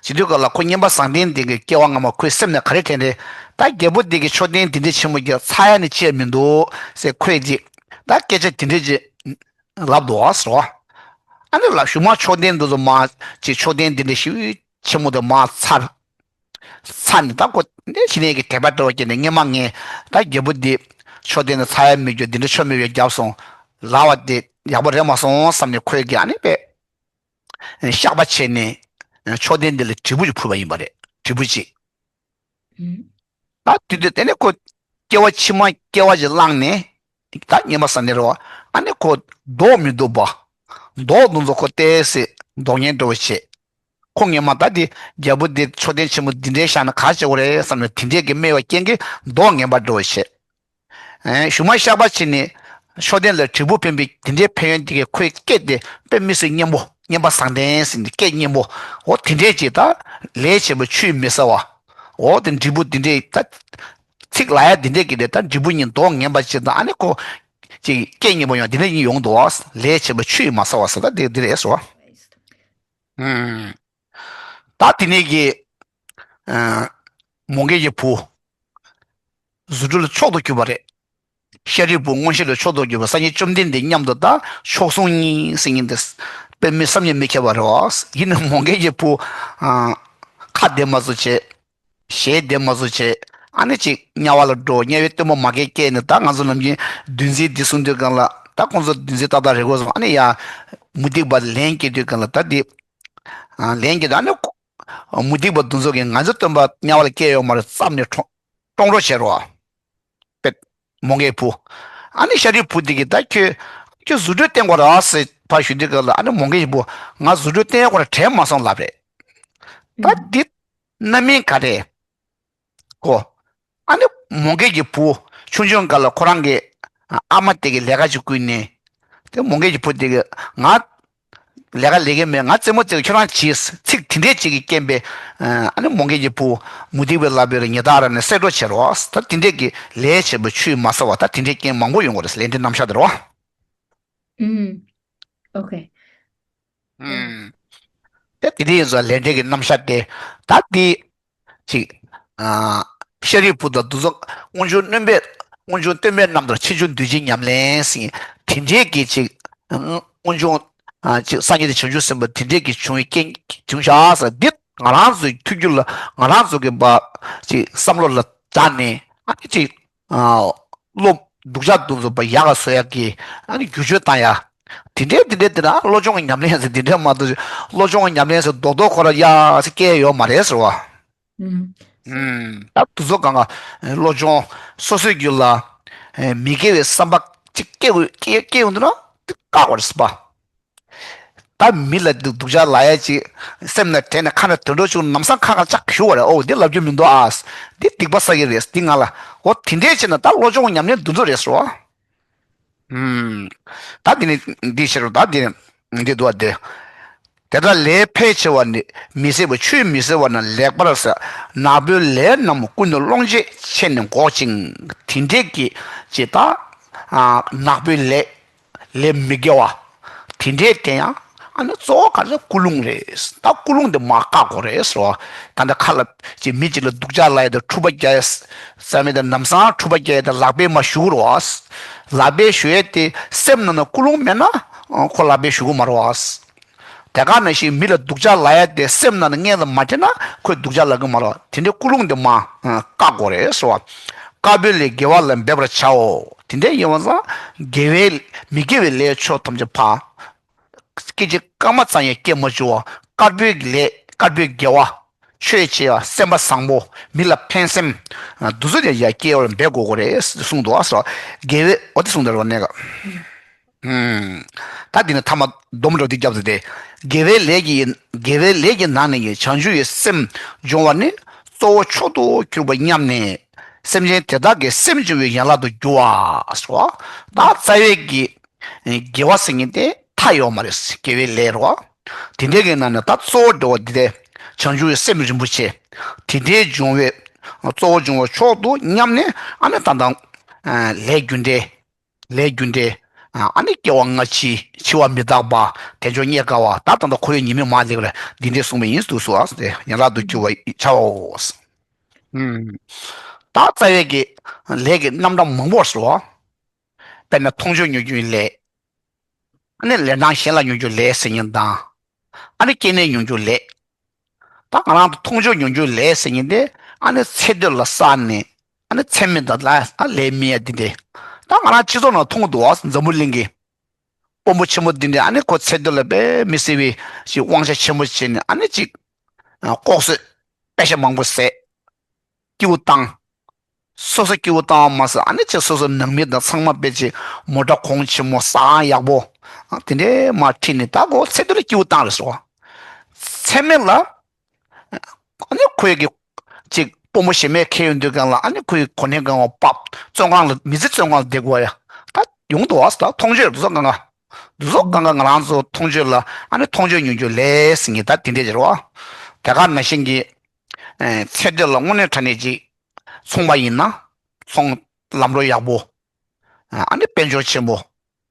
བྱེད་དུས་སྐབས་ལ་ཁོ་སྔོན་མ་བཟང་ལྡན་དེ་གི་སྐྱེ་བ་སྔ་མ་ཁོའི་སེམས་ནས་ག་རེ་དྲན་རེད། ད་རྒྱལ་པོ་དེ་གི་ཕྱོགས་འཐེན་དེ་འདྲ་ཆེན་མོ་རྒྱག་ཚར་ཡ་ནི་ཅི་ཡང་མི་འདུག་ཟེར་ཁོས་ཅིག་ད་སྐད་ཆ་དེ་འདྲ་ཅིག་ལབ་འདུག་ཟེར་བ། ཨ་ནི་ལ་གཞུག་མ་ཕྱོགས་འཐེན་འདི་ཚོ་མ་ཅིག་ཕྱོགས་འཐེན་དེ་འདྲ་ཞིག་ཆེན་མོ་དེ་མ་ཚར། ཚར་ནས་ད་ཁོ་འདི་ཕྱི་ནས་ཀྱི་དད་པ་སྤྲོ་བ་སྐྱེས་ནས་སྔོན་མ་ངས་ད་རྒྱལ་པོ་འདི་ཕྱོགས་འཐེན་ནས་ཚར་ཡ་མི་རྒྱུ་འདི་འདྲ་ཆོ་མེད་པའི་རྒྱབ་སོང་ལབ་པ་དེ་ཡག་པོ་རེད་མ་སོང་བསམ་ནས་ཁོས་ཀྱི་ཨ་ནི་པས། བཤགས་པ་བྱས་ནས་མཆོད་རྟེན་འདི་ལ་དྲིལ་བུ་ཅིག་ཕུལ་བ་ཡིན་པ་རེད། དྲིལ་བུ་ཅིག་ཨུམ། ད་དུས་དུས་དེ་ནས་ཁོ་སྐྱེ་བ་ཕྱི་མ་སྐྱེ་བ་ཅིག་བླངས་ནས་ད་སྔོན་མ་བཟང་ལྡན་རེད་བ། ཨ་ནི་ཁོ་མདོག་མི་སྡུག་པ། མདོག་དེ་ཚོ་ཁོ་བལྟས་སེ་མདོག་ངན་འདྲ་བོ་བྱས། ཁོ་སྔོན་མ་ད་དེ་རྒྱལ་པོ་འདི་མཆོད་རྟེན་ཆེན་མོ་འདི་འདྲའི་བཞག་ན་ག་བྱེད་དགོས་རེད་བསམ་ནས་དེ་འདྲས་ཀྱི་སྨྲས་པའི་རྐྱེན་གྱིས་མདོག་ངན་པ་འདྲ་བོ་བྱས། ཨེ། གཞུག་མ་བཤགས་པ་བྱས་ནས་མཆོད་རྟེན་ལ་དྲིལ་བུ་འཕེན་པའི་དེ་འདྲའི་ཕན་ཡོན་དེ་གས་ཁོའི་སྐད་དེ་དཔེ་མི་སྲིད་སྙན་པོ། སྔོན་མ་བཟང་ལྡན་ཟེར་ནས་སྐད་སྙན་པོ། འོ་དེ་འདྲས་ཅིག་ད་ལས་བྱས་པ་ཆུད་མི་ཟ་བ། འོ་དེ་དྲིལ་བུ་དེ་འདྲས་ད་ཚིག་ལ་ཡ་དེ་འདྲས་ཀྱི་རེད། ད་དྲིལ་བུ་གཉིས་མདོག་ངན་པ་ཅིག་དང་ཨ་ནི་ཁོ་ཅིག་སྐད་སྙན་པོ་ཡང་དེ་འདྲས་གཉིས་ཡོང་འདུག་བ། ལས་བྱས་པ་ཆུད་མ་ཟ་བ་ཟེར་ད་དེ་དེ་རེད་ཟེར་བ། ཨུམ། ད་དེ་ནས་ཀྱི། ཨ། མོའུ་འགལ་གྱི་བུ། རྫུ་འཕྲུལ་ལ་མཆོག་ཏུ་གྱུར་པ་རེད། ཤཱ་རིའི་བུ་མངོན་ཤེས་ལ་མཆོག་ཏུ་གྱུར་པ་སངས་རྒྱས་བཅོམ་ལྡན་འདས་མཉམ་དུ་ད་མཆོག་ཟུང་གཉིས་ཟེར་མཁན་དེ་དཔེ་མི་བསམ་གྱིས་མི་ཁྱབ་པ་རེད་བ། ཡིན་ནའི་མོའུ་འགལ་གྱི་བུ། ཨ། ཁ་བདེ་མ་བཟོ་བྱས། ཞལ་བདེ་མ་བཟོ་བྱས། ཨ་ནི་ཅིག་དམྱལ་བ་ལ་འགྲོ། དམྱལ་བའི་སྟོན་མོ་མ་གིར་སྐྱེས་ནས་ད་ང་ཚོ་ནམ་རྒྱུན་བདུད་འཛིན་འདི་གསུང་དུས་སྒང་ལ་ད་ཁོང་ཚོ་བདུད་འཛིན་ཏག་ཏག་རེད་དགོས་སོང་། ཨ་ནི་ཡ། མུ་སྟེགས་པ་ལན་སྐྱེས་དུས་སྒང་ལ་ད་འདི། ཨ། ལན་སྐྱེས་དུས་ཨ་ནི། མུ་སྟེགས་པ་འདི་ཚོ་གིས་ང་ཚོའི་སྟོན་པ་དམྱལ་བ་ལ་སྐྱེས་ཡོད་མ་རེད་བསམ་ནས་ཁྲོ་ཁྲོ་རོགས་བྱེད་རོགས། པེད། མོའུ་འགལ་བུ། ཨ་ནི་ཤཱ་རིའི་བུ་དེ་གིས་ད་ཁྱོད། ཁྱོད་རྫུ་འཕྲུལ་བསྟན་དགོས་རེད་ཟེར་ཕར་ཞུ་དུས་སྐབས་ལ་ཨ་ནི་མོའུ་འགལ་གྱི་བུ། ང་རྫུ་འཕྲུལ་བསྟན་དགོས་རེད་དྲན་མ་སོང་ལབ་རེད། ད་འདི་རྣམ་སྨིན་ག་རེ། གོ། ཨ་ནི་མོའུ་འགལ་གྱི་བུ། ཆུང་ཆུང་སྐབས་ལ་ཁོ་རང་གི་ཨ་མ་དེ་གིས་ལས་ཀ་ཅིག་བསྐུལ་ནས། དེ་མོའུ་འགལ་གྱི་བུ་དེ་གིས་ང་ལས་ཀ་ལས་ཀྱི་མེད། ང་རྩེད་མོ་རྩེ་གི། ཁྱོད་རང་གྱིས། ཚིག་དེ་འདྲས་ཅིག་གི་རྐྱེན་པས། ཨ་ནི་མོའུ་འགལ་གྱི་བུ་མུ་སྟེགས་པའི་ལག་པའི་ཉི་ཟླ་ར་ནས་བསད་འགྲོ་བྱེད་རོགས། ད་དེ་འདྲས་ཀྱི་ལས་བྱས་པ་ཆུད་མ་ཟ་བ། ད་དེ་འདྲས་རྐྱེན་མང་པོ་ཡོང་གི་རེད། ལས་འབྲས་རྣམ་གཞག་དེ་རོ། ཨུམ། ཨོ་ཁེ། ཨུམ། ད་དེ་འདྲས་ཡིན་ཙང་ལས་འབྲས་ཀྱི་རྣམ་གཞག་དེ་ད་དེ། ཅིག་ཨ། ཤཱ་རིའི་བུ་དང་འདི་ཚོ་སྔོན་བྱུང་སྟོན་པའི། སྔོན་བྱུང་སྟོན་པའི་རྣམ་ཐར་ཕྱིས་བྱུང་འདུས་བྱས་ཉམས་ལེན་ཟེར། དེ་འདྲས་ཀྱི་ཅིག་སྔོན་བྱུང་། ཨ། ཅིག་སངས་རྒྱས་དང་བྱང་ཆུབ་སེམས་དཔའ་དེ་འདྲས་ཀྱི་བྱུང་བའི་རྐྱེན་བྱུང་ཤག་ཟེར། འདི་ང་རང་ཚོའི་ཐུགས་རྒྱུད་ལ་ང་རང་ཚོ་གི་བ། ཅིག་བསམ་བློ་ལ་འཇགས་ནས་ཨ་ནི་ཅིག་ཨ། བློ་སྡུག་ཅག་འདི་ཚོ་བ་ཡག་ག་བཟོ་ཡག་གི་ཨ་ནི་བསྒྱུར་བཅོས་བཏང་ཡ། དེ་འདྲས་དེ་འདྲས་དེ་འདྲ་བློ་སྦྱོང་གི་ཉམས་ལེན་ཟེར་དེ་འདྲས་མ་གཏོགས་བློ་སྦྱོང་གི་ཉམས་ལེན་ཟེར་རྡོག་རྡོག་ཁོ་ར་ཡ་ཟེར་སྐྱེ་ཡོད་མ་རེད་ཟེར་བ། ཨུམ། ཨུམ། ད་དེ་ཚོ་གང་ག་བློ་སྦྱོང་སོ་སོའི་རྒྱུད་ལ་ཨེ་མི་དགེ་བའི་བསམ་པ་ཅིག་སྐྱེ་དགོས་སྐྱེ་སྐྱེ་ཡོང་དུས་ན་དེ་བཀག་དགོས་རེད་ཟེར་བ། ད་མི་ལ་སྡུག་སྡུག་ཅག་ལབ་ཡ་ཅིག་སེམས་ལ་དྲན་ནས་ཁ་ནས་དོན་འགྲོ་བྱུང་ལམ་སང་ཁ་ཁ་ཅག་ཞུ་བ་རེད། ཨོ་འདི་ལབ་རྒྱུ་མི་འདུག་ཨ། འདི་སྡིག་པ་བསགས་ཀྱི་རེད། འདི་ང་ལ་ཨོ་དེ་འདྲས་བྱས་ན་ད་བློ་སྦྱོང་ཉམས་ལེན་འདི་ཚོ་རེད་ཟེར་བ། ཨུམ། ད་འདི་ནི་འདི་ཕྱིར་རོ། ད་འདི་ནི་འདི་འདུག་བ་འདི། དེ་ལྟར་ལས་འཕེལ་ཆེ་བ་ནི་མི་བཟད་པ། ཆུད་མི་ཟ་བ་ན་ལེགས་པར་ཟ། ནག་པོའི་ལས་རྣམས་ཀུན་ཏུ་སློང་བྱེད་ཆེ་ནི་འགོག་ཅིང་། དེ་འདྲས་ཀྱི་ཅེས་ད། ཨ། ནག་པོའི་ལས། ལས་མི་དགེ་བ། དེ་འདྲས་དེ་ཡང་ཨ་ནི་གཙོ་བོ་ག་རེ་ཀུན་སློང་རེད། ད་ཀུན་སློང་དེ་མར་བཀག་དགོས་རེད་ཟེར་བ། ད་ལྟ་ཁ་ལ་ཅིག་མི་གཅིག་ལ་སྡུག་ཅག་ལབ་ཡ་དང་འཁྲུག་པ་རྒྱག་ཡ་ཟེར་མི་དང་ལམ་སང་འཁྲུག་པ་རྒྱག་ཡ་དང་ལག་པས་མར་གཞུ་གི་རེད་བ། ལག་པས་གཞུ་ཡ་དེ་སེམས་ནང་ན་ཀུན་སློང་མེད་ན་ཁོ་ལག་པས་གཞུ་གི་མ་རེད་བ། དེ་ག་ནང་བཞིན་མི་ལ་སྡུག་ཅག་ལབ་ཡ་དེ་སེམས་ནང་ན་སྔོན་ལ་མ་དྲན་ན་ཁོས་སྡུག་ཅག་ལབ་གི་མ་རེད། དེ་འདྲའི་ཀུན་སློང་དེ་མར་བཀག་དགོས་རེད་ཟེར་བ། དཀར་པོའི་ལས་དགེ་བ་ལ་འབད་པར་བྱའོ། དེ་འདྲའི་ཡིན་པ་སང་དགེ་བའི་མི་དགེ་བའི་ལས་ཕྱོགས་ཐམས་ཅད་ཕར། སྐད་ཅིག་སྐར་མ་ཙམ་ཡང་སྐྱེ་མ་བཅུག་པ། དཀར་པོའི་ལས་དཀར་པོའི་དགེ་བ། ཆོས་བྱེད་ཡ། སེམས་པ་བཟང་པོ། མི་ལ་ཕན་སེམས། ཨ། དེ་ཚོ་ཡང་ཡར་སྐྱེ་བར་འབད་དགོས་ཀྱི་རེད་གསུངས་འདུག་ཨ། སོ། དགེ་བའི། འོ་དེ་གསུངས་འདུག་རོ་གནས་སྐབས། ཨུམ། ད་འདི་ནི་ཐ་མ་སྡོམ་འགྲོ་འདི་རྒྱབ་ཏུ་སྟེ། དགེ་བའི་ལས་ཀྱི། དགེ་བའི་ལས་ཀྱི་ནང་ནས་ཀྱང་བྱང་ཆུབ་ཀྱི་སེམས་སྦྱོང་བ་ནི་གཙོ་བོ་མཆོག་ཏུ་གྱུར་པ་སྙམ་ནས། སེམས་ཅན་དེ་དག་གི་སེམས་སྦྱོང་བའི་ཡན་ལག་ཏུ་གྱུར་པ་སོ། ད་རྩ་བའི་གི་དགེ་བ་ཟེར་མཁན་དེ་མཐའ་ཡོད་མ་རེད། དགེ་བའི་ལས་རོ། དེ་འདྲའི་གི་ནང་ནས་ད་གཙོ་བོ་འགྲོ་བ་འདི་དེ་བྱང་ཆུབ་ཀྱི་སེམས་རིན་པོ་ཆེ། དེ་འདྲའི་སྦྱོང་བའི་གཙོ་བོ་སྦྱོང་བ་མཆོག་ཏུ་སྙམ་ནས། ཨ་ནི་ད་ལྟ་ལས་རྒྱུ་འབྲས། ལས་རྒྱུ་འབྲས། ཨ་ནི་སྐྱེ་བ་སྔ་ཕྱི། འཆི་བ་མི་རྟག་པ། དལ་འབྱོར་རྙེད་དཀའ་བ། ད་ད་ལྟ་འཁོར་བའི་ཉེས་དམིགས་མ་ལེགས་པར་འདི་འདྲས་གསུངས་པ་ཡིན་འདུག་སོ། ཡན་ལག་ཏུ་གྱུར་པ་བྱའོ། ད་རྩ་བའི་གི་ལས་ཀྱི་རྣམ་གྲངས་མང་པོ་སོ། དཔེར་ན་མཐོང་ཆོས་མྱོང་རྒྱུའི་ལས། ཨ་ནི་ལན་གྲངས་གཞན་ལ་མྱོང་རྒྱུ་ལས་ཟེར་མཁན་དང་། ཨ་ནི་སྐྱེ་གནས་མྱོང་རྒྱུ་ལས། ད་ང་རང་ཚོ་མཐོང་ཆོས་མྱོང་རྒྱུ་ལས་ཟེར་མཁན་དེ། ཨ་ནི་ཚེ་འདི་ལ་བསགས་ནས། ཨ་ནི་ཚེ་མི་འདི་ལ་ཨ་ལས་རྨི་ཡ་འདི་འདྲ། ད་ང་རང་སྤྱི་ཚོགས་ནང་མཐོང་གི་འདུག་བ། འཛམ་བུ་གླིང་གི་དཔོན་པོ་ཆེན་པོ་འདི་འདྲ། ཨ་ནི་ཁོ་ཚེ་འདི་ལ་དཔེ་མི་སྲིད་པའི་ཞིག་དབང་ཆ་ཆེན་པོ་བྱས་ནས། ཨ་ནི་ཅིག་ལྐོག་གསོད་དཔེ་ཆ་མང་པོ་བཟས། སྐྱིད་པོ་བཏང་། སོ་སོ་སྐྱིད་པོ་བཏང་བ་མ་ཟད། ཨ་ནི་ཅིག་སོ་སོ་ནང་མི་དང་ཚང་མ་དཔེ་ཅིག་མོ་ཊ་གོང་ཆེན་མོ་ཟ་ཁང་ཡག་པོ། ཨ། དེ་འདྲའི་མར་ཁྲིད་ནས། ད་ཁོ་ཚེ་འདི་ལ་སྐྱིད་པོ་བཏང་རེད་སོ། ཚེ་མི་ལ། ཨ་ནི་ཁོའི་གི་ཅིག་དཔོན་པོ་གཞན་མའི་ཁེ་ཡོང་དུས་སྒང་ལ། ཨ་ནི་ཁོའི་གོ་གནས་སྒང་བ་ཕབ། བཙོན་ཁང་ལ། མི་ཚེ་བཙོན་ཁང་ལ་བསྡད་དགོས་ཡ། ད་ཡོང་འདུག་བ། ད་མཐོང་ཆོས་འདུག་སོ་གང་ག། འདུག་སོ་གང་ག་ང་རང་ཚོ་མཐོང་ཆོས་ལ། ཨ་ནི་མཐོང་ཆོས་མྱོང་རྒྱུ་ལས་ཟེར་མཁན་ད་དེ་འདྲས་རེད་བ། དེ་ག་ནང་བཞིན་གྱི། ཨེ། ཚེ་འདི་ལ་དངོས་གནས་དྲང་གནས་ཅིག་ཚོང་པ་ཡིན་ན། ཚོང་ལམ་འགྲོ་ཡག་པོ། ཨ་ནི་དཔལ་འབྱོར་ཆེན་པོ།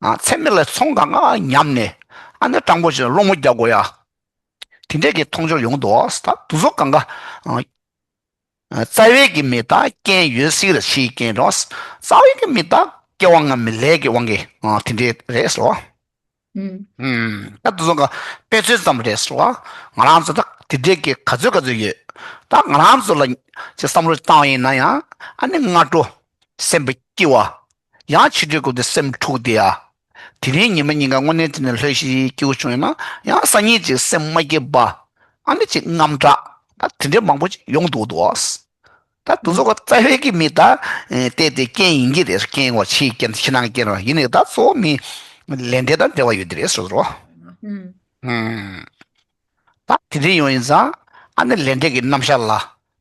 ཨ། ཚེ་མི་ལ་ཚོང་གང་ག་ཉམས་ནས། ཨ་ནི་སྤྲང་པོ་ཞིག་སློང་མོ་རྒྱག་དགོས་ཡ། དེ་འདྲས་ཀྱི་མཐོང་ཆོས་ཡོང་འདུག་བ། ད་འདུག་སོ་གང་ག། ཨ། རྩ་བའི་གི་མི་ད་རྐྱེན་ཡོད་སྲིད་ར། ཕྱིའི་རྐྱེན་རོ། རྩ་བའི་གི་མི་ད་སྐྱེ་བ་སྔ་མའི་ལས་ཀྱི་དབང་གིས། ཨ། དེ་འདྲས་རེད་སོ། ཨུམ། ད་དེ་ཚོ་ག་དཔེ་མཚོན་ཙམ་རེད་ཟེར་བ། ང་རང་ཚོ་ད་དེ་འདྲའི་གི་ག་ཚོད་ག་ཚོད་ཡོད། ད་ང་རང་ཚོ་ལ་ཅིག་བསམ་བློ་བཏང་བ་ཡིན་ན་ཡང་། ཨ་ནི་སྔ་དྲོ་སེམས་པ་སྐྱིད་པ། ཡང་ཕྱི་དྲོའི་གུང་དུ་སེམས་འཁྲུག་བསྡད་ཡ། དེ་རིང་ཉི་མ་ཉིན་གང་དངོས་གནས་དྲང་གནས་ལྷོད་ཤིག་སྐྱིད་པོ་བྱུང་ཡོད་ན་ཡང་། སང་ཉིན་ཅིག་སེམས་མ་སྐྱིད་པ། ཨ་ནི་ཅིག་དངངས་སྐྲག། ད་དེ་འདྲའི་མང་པོ་ཅིག་ཡོང་འདུག་འདུག་ཨ། ད་དེ་ཚོ་ག་རྩ་བའི་གི་མི་ད། ཨེ། ཏེ་ཏེ་རྐྱེན་ཡིན་གྱི་རེད། རྐྱེན་བ་ཕྱིའི་རྐྱེན། ཕྱི་ནང་རྐྱེན་རེད་བ། ཡིན་ནའི་ད་གཙོ་བོ་མི་ལས་འབྲས་དང་འབྲེལ་བ་ཡོད་དེ་རེད་ཟེར་རོ། ཨུམ། ད་དེ་འདྲ་ཡོང་ཡིན་ཙང་། ཨ་ནི་ལས་འབྲས་ཀྱི་རྣམ་གཞག་ལ་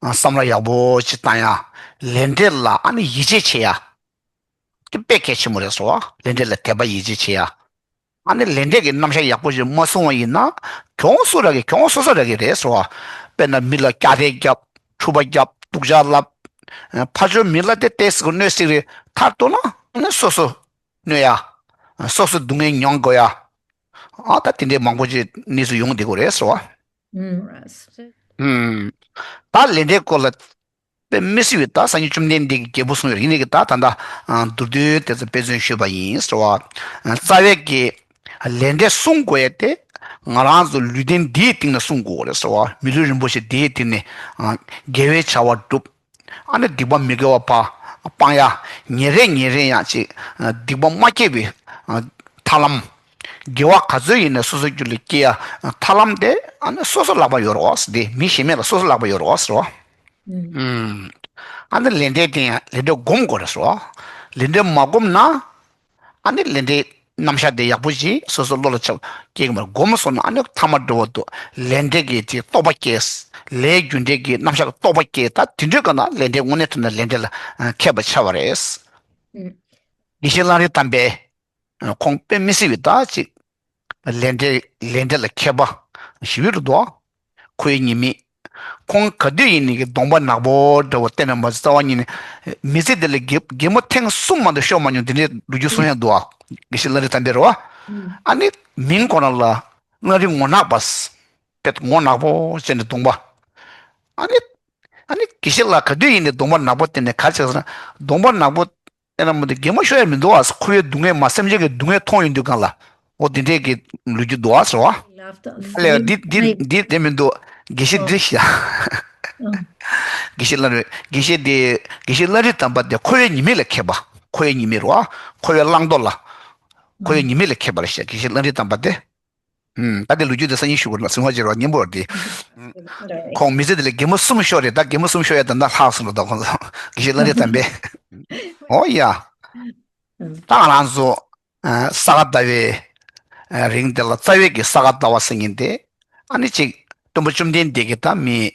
བསམ་བློ་ཡག་པོ་ཅིག་བཏང་ཡ། ལས་འབྲས་ལ་ཨ་ནི་ཡིད་ཆེས་བྱེད་ཡ། དེ་དཔེ་གལ་ཆེན་པོ་རེད་ཟེར་བ། ལས་འབྲས་ལ་དད་པ་ཡིད་ཆེས་བྱེད་ཡ། ཨ་ནི་ལས་འབྲས་ཀྱི་རྣམ་གཞག་ཡག་པོ་ཞིག་མ་བཟུང་བ་ཡིན་ན། གྱོང་སུ་རག་གི། གྱོང་སོ་སོ་རག་གི་རེད་ཟེར་བ། དཔེར་ན་མི་ལ་རྒྱག་རེས་རྒྱབ། འཁྲུག་པ་རྒྱབ། སྡུག་ཅག་ལབ། ཕར་ཕྱོགས་མི་ལ་དེ་ཏོག་ཙམ་གནོད་སྲིད་རེད། མཐར་གཏུགས་ན་ཨ་ནི་སོ་སོ་གནོད་ཡ། སོ་སོ་སྡུག་བསྔལ་མྱོང་དགོས་ཡ། ཨ། ད་དེ་འདྲའི་མང་པོ་ཅིག་གནས་ཚུལ་ཡོང་བསྡད་ཀྱི་རེད་ཟེར་བ། ཨུམ། ད་ལས་འབྲས་སྐོར་ལ་དཔེ་མི་སྲིད་པའི་ད་སངས་རྒྱས་བཅོམ་ལྡན་འདས་ཀྱིས་རྒྱས་པོ་གསུངས་ཡོད་རེད། ཡིན་ནའི་གི་ད་ད་ལྟ་མདོར་བསྡུས་དེ་ཚོ་དཔེ་མཚོན་ཞུས་པ་ཡིན་ཟེར་བ། རྩ་བའི་གི་ལས་འབྲས་སྲུང་དགོས་ཡ་དེ་ང་རང་ཚོ་ལུས་རྟེན་འདིའི་སྟེང་ནས་སྲུང་དགོས་རེད་ཟེར་བ། མི་ལུས་རིན་པོ་ཆེ་འདིའི་སྟེང་ནས་དགེ་བའི་བྱ་བ་སྒྲུབ། ཨ་ནི་སྡིག་པ་མི་དགེ་བ་སྤ་སྤང་ཡ། ཉིན་རེ་ཉིན་རེ་ཡང་ཅིག་སྡིག་པ་མ་སྐྱེ་བའི་ཐབས་ལམ། དགེ་བ་ག་ཚོད་ཡིན་ནའི་སོ་སོའི་རྒྱུད་ལ་སྐྱེ་ཡ་ཐབས་ལམ་དེ་ཨ་ནི་སོ་སོ་ལག་པ་ཡོད་རེད་བ། དེ་མི་གཞན་མེད་ལ་སོ་སོ་ལག་པ་ཡོད་རེད་བ་ཟེར་བ། ཨུམ། ཨ་ནི་ལས་འབྲས་དེ་ཡང་ལས་འབྲས་སྒོམ་དགོས་རེད་ཟེར་བ། ལས་འབྲས་མ་སྒོམ་ན། ཨ་ནི་ལས་འབྲས་རྣམ་གཞག་དེ་ཡག་པོ་ཞིག་སོ་སོ་བློ་ལ་ཆགས་སྐྱེ་གི་མ་རེད། སྒོམ་སོང་ན་ཨ་ནི་ཐ་མ་འགྲོ་བ་དུ་ལས་འབྲས་ཀྱི་ཅིག་རྟོགས་པ་སྐྱེས། ལས་རྒྱུ་འབྲས་ཀྱི་རྣམ་གཞག་རྟོགས་པ་སྐྱེས། ད་དེ་འདྲའི་སྐབས་ན་ལས་འབྲས་དངོས་གནས་དྲང་གནས་ལས་འབྲས་ལ་མཁས་པ་ཆགས་པ་རེད། ཨུམ། དགེ་བཤེས་གླང་རི་དམ་པས། ཁོང་དཔེ་མི་སྲིད་པའི་ད་ཅིག་ལས་འབྲས་ལས་འབྲས་ལ་མཁས་པ་ཞེ་པོ་ཅིག་འདུག། འཁོར་བའི་ཉེས་དམིགས། ཁོང་ག་དུས་ཡིན་ནའི་གི་གདོང་པ་ནག་པོ་འདྲ་བོ་བསྟན་ན་མ་ཟད། རྩ་བ་ཉིད་ནས་མི་ཚེ་འདི་ལ་གད་གད་མོ་ཐེངས་གསུམ་མ་གཏོགས་ཤོར་མ་མྱོང་། དེ་འདྲའི་ལོ་རྒྱུས་གསུང་ཡ་འདུག་ཨ། དགེ་བཤེས་གླང་རི་དམ་པའི་རེད་བ། ཨ་ནི་མིང་ཁོ་རང་ལ་གླང་རི་ངོ་ནག་པ། དཔེ་ངོ་ནག་པོ་བྱས་ནས་གདོང་པ། ཨ་ནི་ཨ་ནི་དགེ་བཤེས་ལགས་ག་དུས་ཡིན་ནའི་གདོང་པ་ནག་པོ་བསྟན་ནས་ག་རེ་བྱས་ཟེར་ན། གདོང་པ་ནག་པོ་ཨེ་ན་མོ་དེ་གད་མོ་ཤོར་ཡ་མི་འདུག་ཨ། འཁོར་བའི་སྡུག་བསྔལ་མ། སེམས་ཅན་གྱི་སྡུག་བསྔལ་མཐོང་ཡོང་དུས་སྒང་ལ། འོ་དེ་འདྲས་ཀྱི་ལོ་རྒྱུས་འདུག་ཨ་ཟེར་བ། ཨ་ལས་འདི་འདི་འདི་དེ་མི་འདུག། དགེ་བཤེས་འདི་ཤ། དགེ་བཤེས་གླང་རི། དགེ་བཤེས་དེ། དགེ་བཤེས་གླང་རི་དམ་པ་དེ་འཁོར་བའི་ཉེས་དམིགས་ལ་མཁས་པ། འཁོར་བའི་ཉེས་དམིགས་རེད་བ། འཁོར་བའི་གླང་རྡོ་ལ། འཁོར་བའི་ཉེས་དམིགས་ལ་མཁས་པ་རེད་ཤག། དགེ་བཤེས་གླང་རི་དམ་པ་དེ། ཨུམ། ད་དེ་ལོ་རྒྱུས་དེ་སང་ཉིན་ཞུ་དགོས་ལ། སེམས་ཁ་ཅིག་རོ་སྙན་པོ་རེད་དེ། ཁོང་མི་ཚེ་དེ་ལ་རྒན་མོ་གསུམ་ཤོར་རེད། ད་རྒན་མོ་གསུམ་ཤོར་ཡ་ད་ལྟ་ལྷག་སོང་ལ། ད་ཁོང་ཚོ་དགེ་བཤེས་བླ་རེ་དམ་པས། ཨོ་ཡ། ད་ང་རང་ཚོ་ས་ག་ཟླ་བའི་རིང་དེ་ལ་རྩ་བའི་གི་ས་ག་ཟླ་བ་ཟེར་མཁན་དེ། ཨ་ནི་ཅིག་སྟོན་པ་བཅོམ་ལྡན་འདས་ཀྱིས་ད་མི་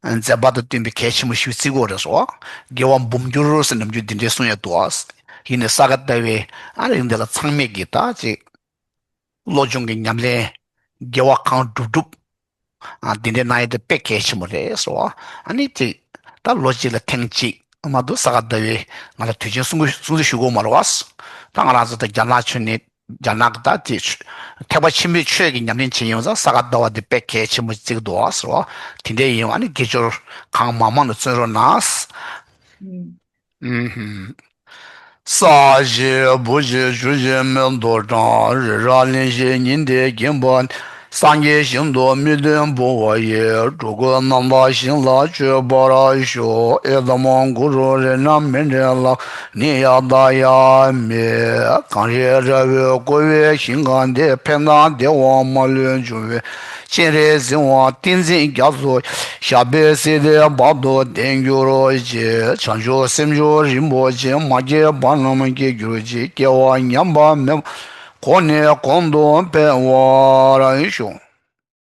མཛད་པ་དང་བསྟུན་པའི་གལ་ཆེན་པོ་ཞིག་བརྩི་དགོས་རེད་སོ། དགེ་བ་འབུམ་འགྱུར་ཟེར་ནམ་རྒྱུན་འདི་འདྲའི་གསུང་ཡ་འདུག་ཨ། ཡིན་ནའི་ས་ག་ཟླ་བའི་ཨ་རིང་དེ་ལ་ཚང་མས་ཀྱི་ད་ཅིག་བློ་སྦྱོང་གི་ཉམས་ལེན། དགེ་བ་གང་སྒྲུབ་སྒྲུབ། ཨ། འདི་འདྲའི་གནང་ཡ་དེ་དཔེ་གལ་ཆེན་པོ་རེད་སོ། ཨ་ནི་ཅིག་ད་ལོ་གཅིག་ལ་ཐེངས་གཅིག་མ་གཏོགས་ས་ག་ཟླ་བའི་ང་ལ་དུས་ཆེན་སྲུང་སྲུང་བརྩི་ཞུ་དགོས་མ་རེད་བ། ད་ང་རང་ཚོ་ད་རྒྱ་ནག་ཆོས་ནི་རྒྱ་ནག་གི་ད་དེ་ཆོས་ཐེག་པ་ཆེན་པོའི་ཆོས་ཀྱི་ཉམས་ལེན་བྱེད་ཡོང་ཙང་ས་ག་ཟླ་བ་འདི་དཔེ་གལ་ཆེན་པོ་བརྩི་གི་འདུག་བ་སོ། དེ་འདྲའི་ཡིན་བ་ནི་དགེ་སྦྱོར་གང་མང་མང་དུ་བརྩོན་རོགས་གནང་། ཨུམ། ས་གཞི་བུ་གཞི་ཆུ་གཞི་མེ་ཏོག་བཀྲ། རི་རབ་གླིང་བཞི་ཉི་ཟླས་བརྒྱན་པ། སངས་རྒྱས་ཞིང་དུ་མི་མཐུན་བུ་བ་ཡི། འགྲོ་ཀུན་རྣམ་དག་ཞིང་ལ་སྤྱོད་པར་ཤོག་ཨེ་དམ་གུ་རུ་རཏྣ་མི་འབྲལ་ལ། ནི་ཡ་ད་ཡ་མི། གངས་རི་ར་བས་བསྐོར་བའི་ཞིང་ཁམས་འདི། ཕན་དང་བདེ་བ་མ་ལུས་འབྱུང་བའི། སྤྱན་རས་གཟིགས་དབང་བསྟན་འཛིན་རྒྱ་མཚོ། ཞབས་པད་སྲིད་མཐའི་བར་དུ་བརྟན་གྱུར་ཅིག་བྱང་ཆུབ་སེམས་མཆོག་རིན་པོ་ཆེ། མ་སྐྱེས་པ་རྣམས་སྐྱེ་གྱུར་ཅིག་སྐྱེ་བ་ཉམས་པ་མེད་པ། གོང་ནས་གོང་དུ་འཕེལ་བར་ཤོག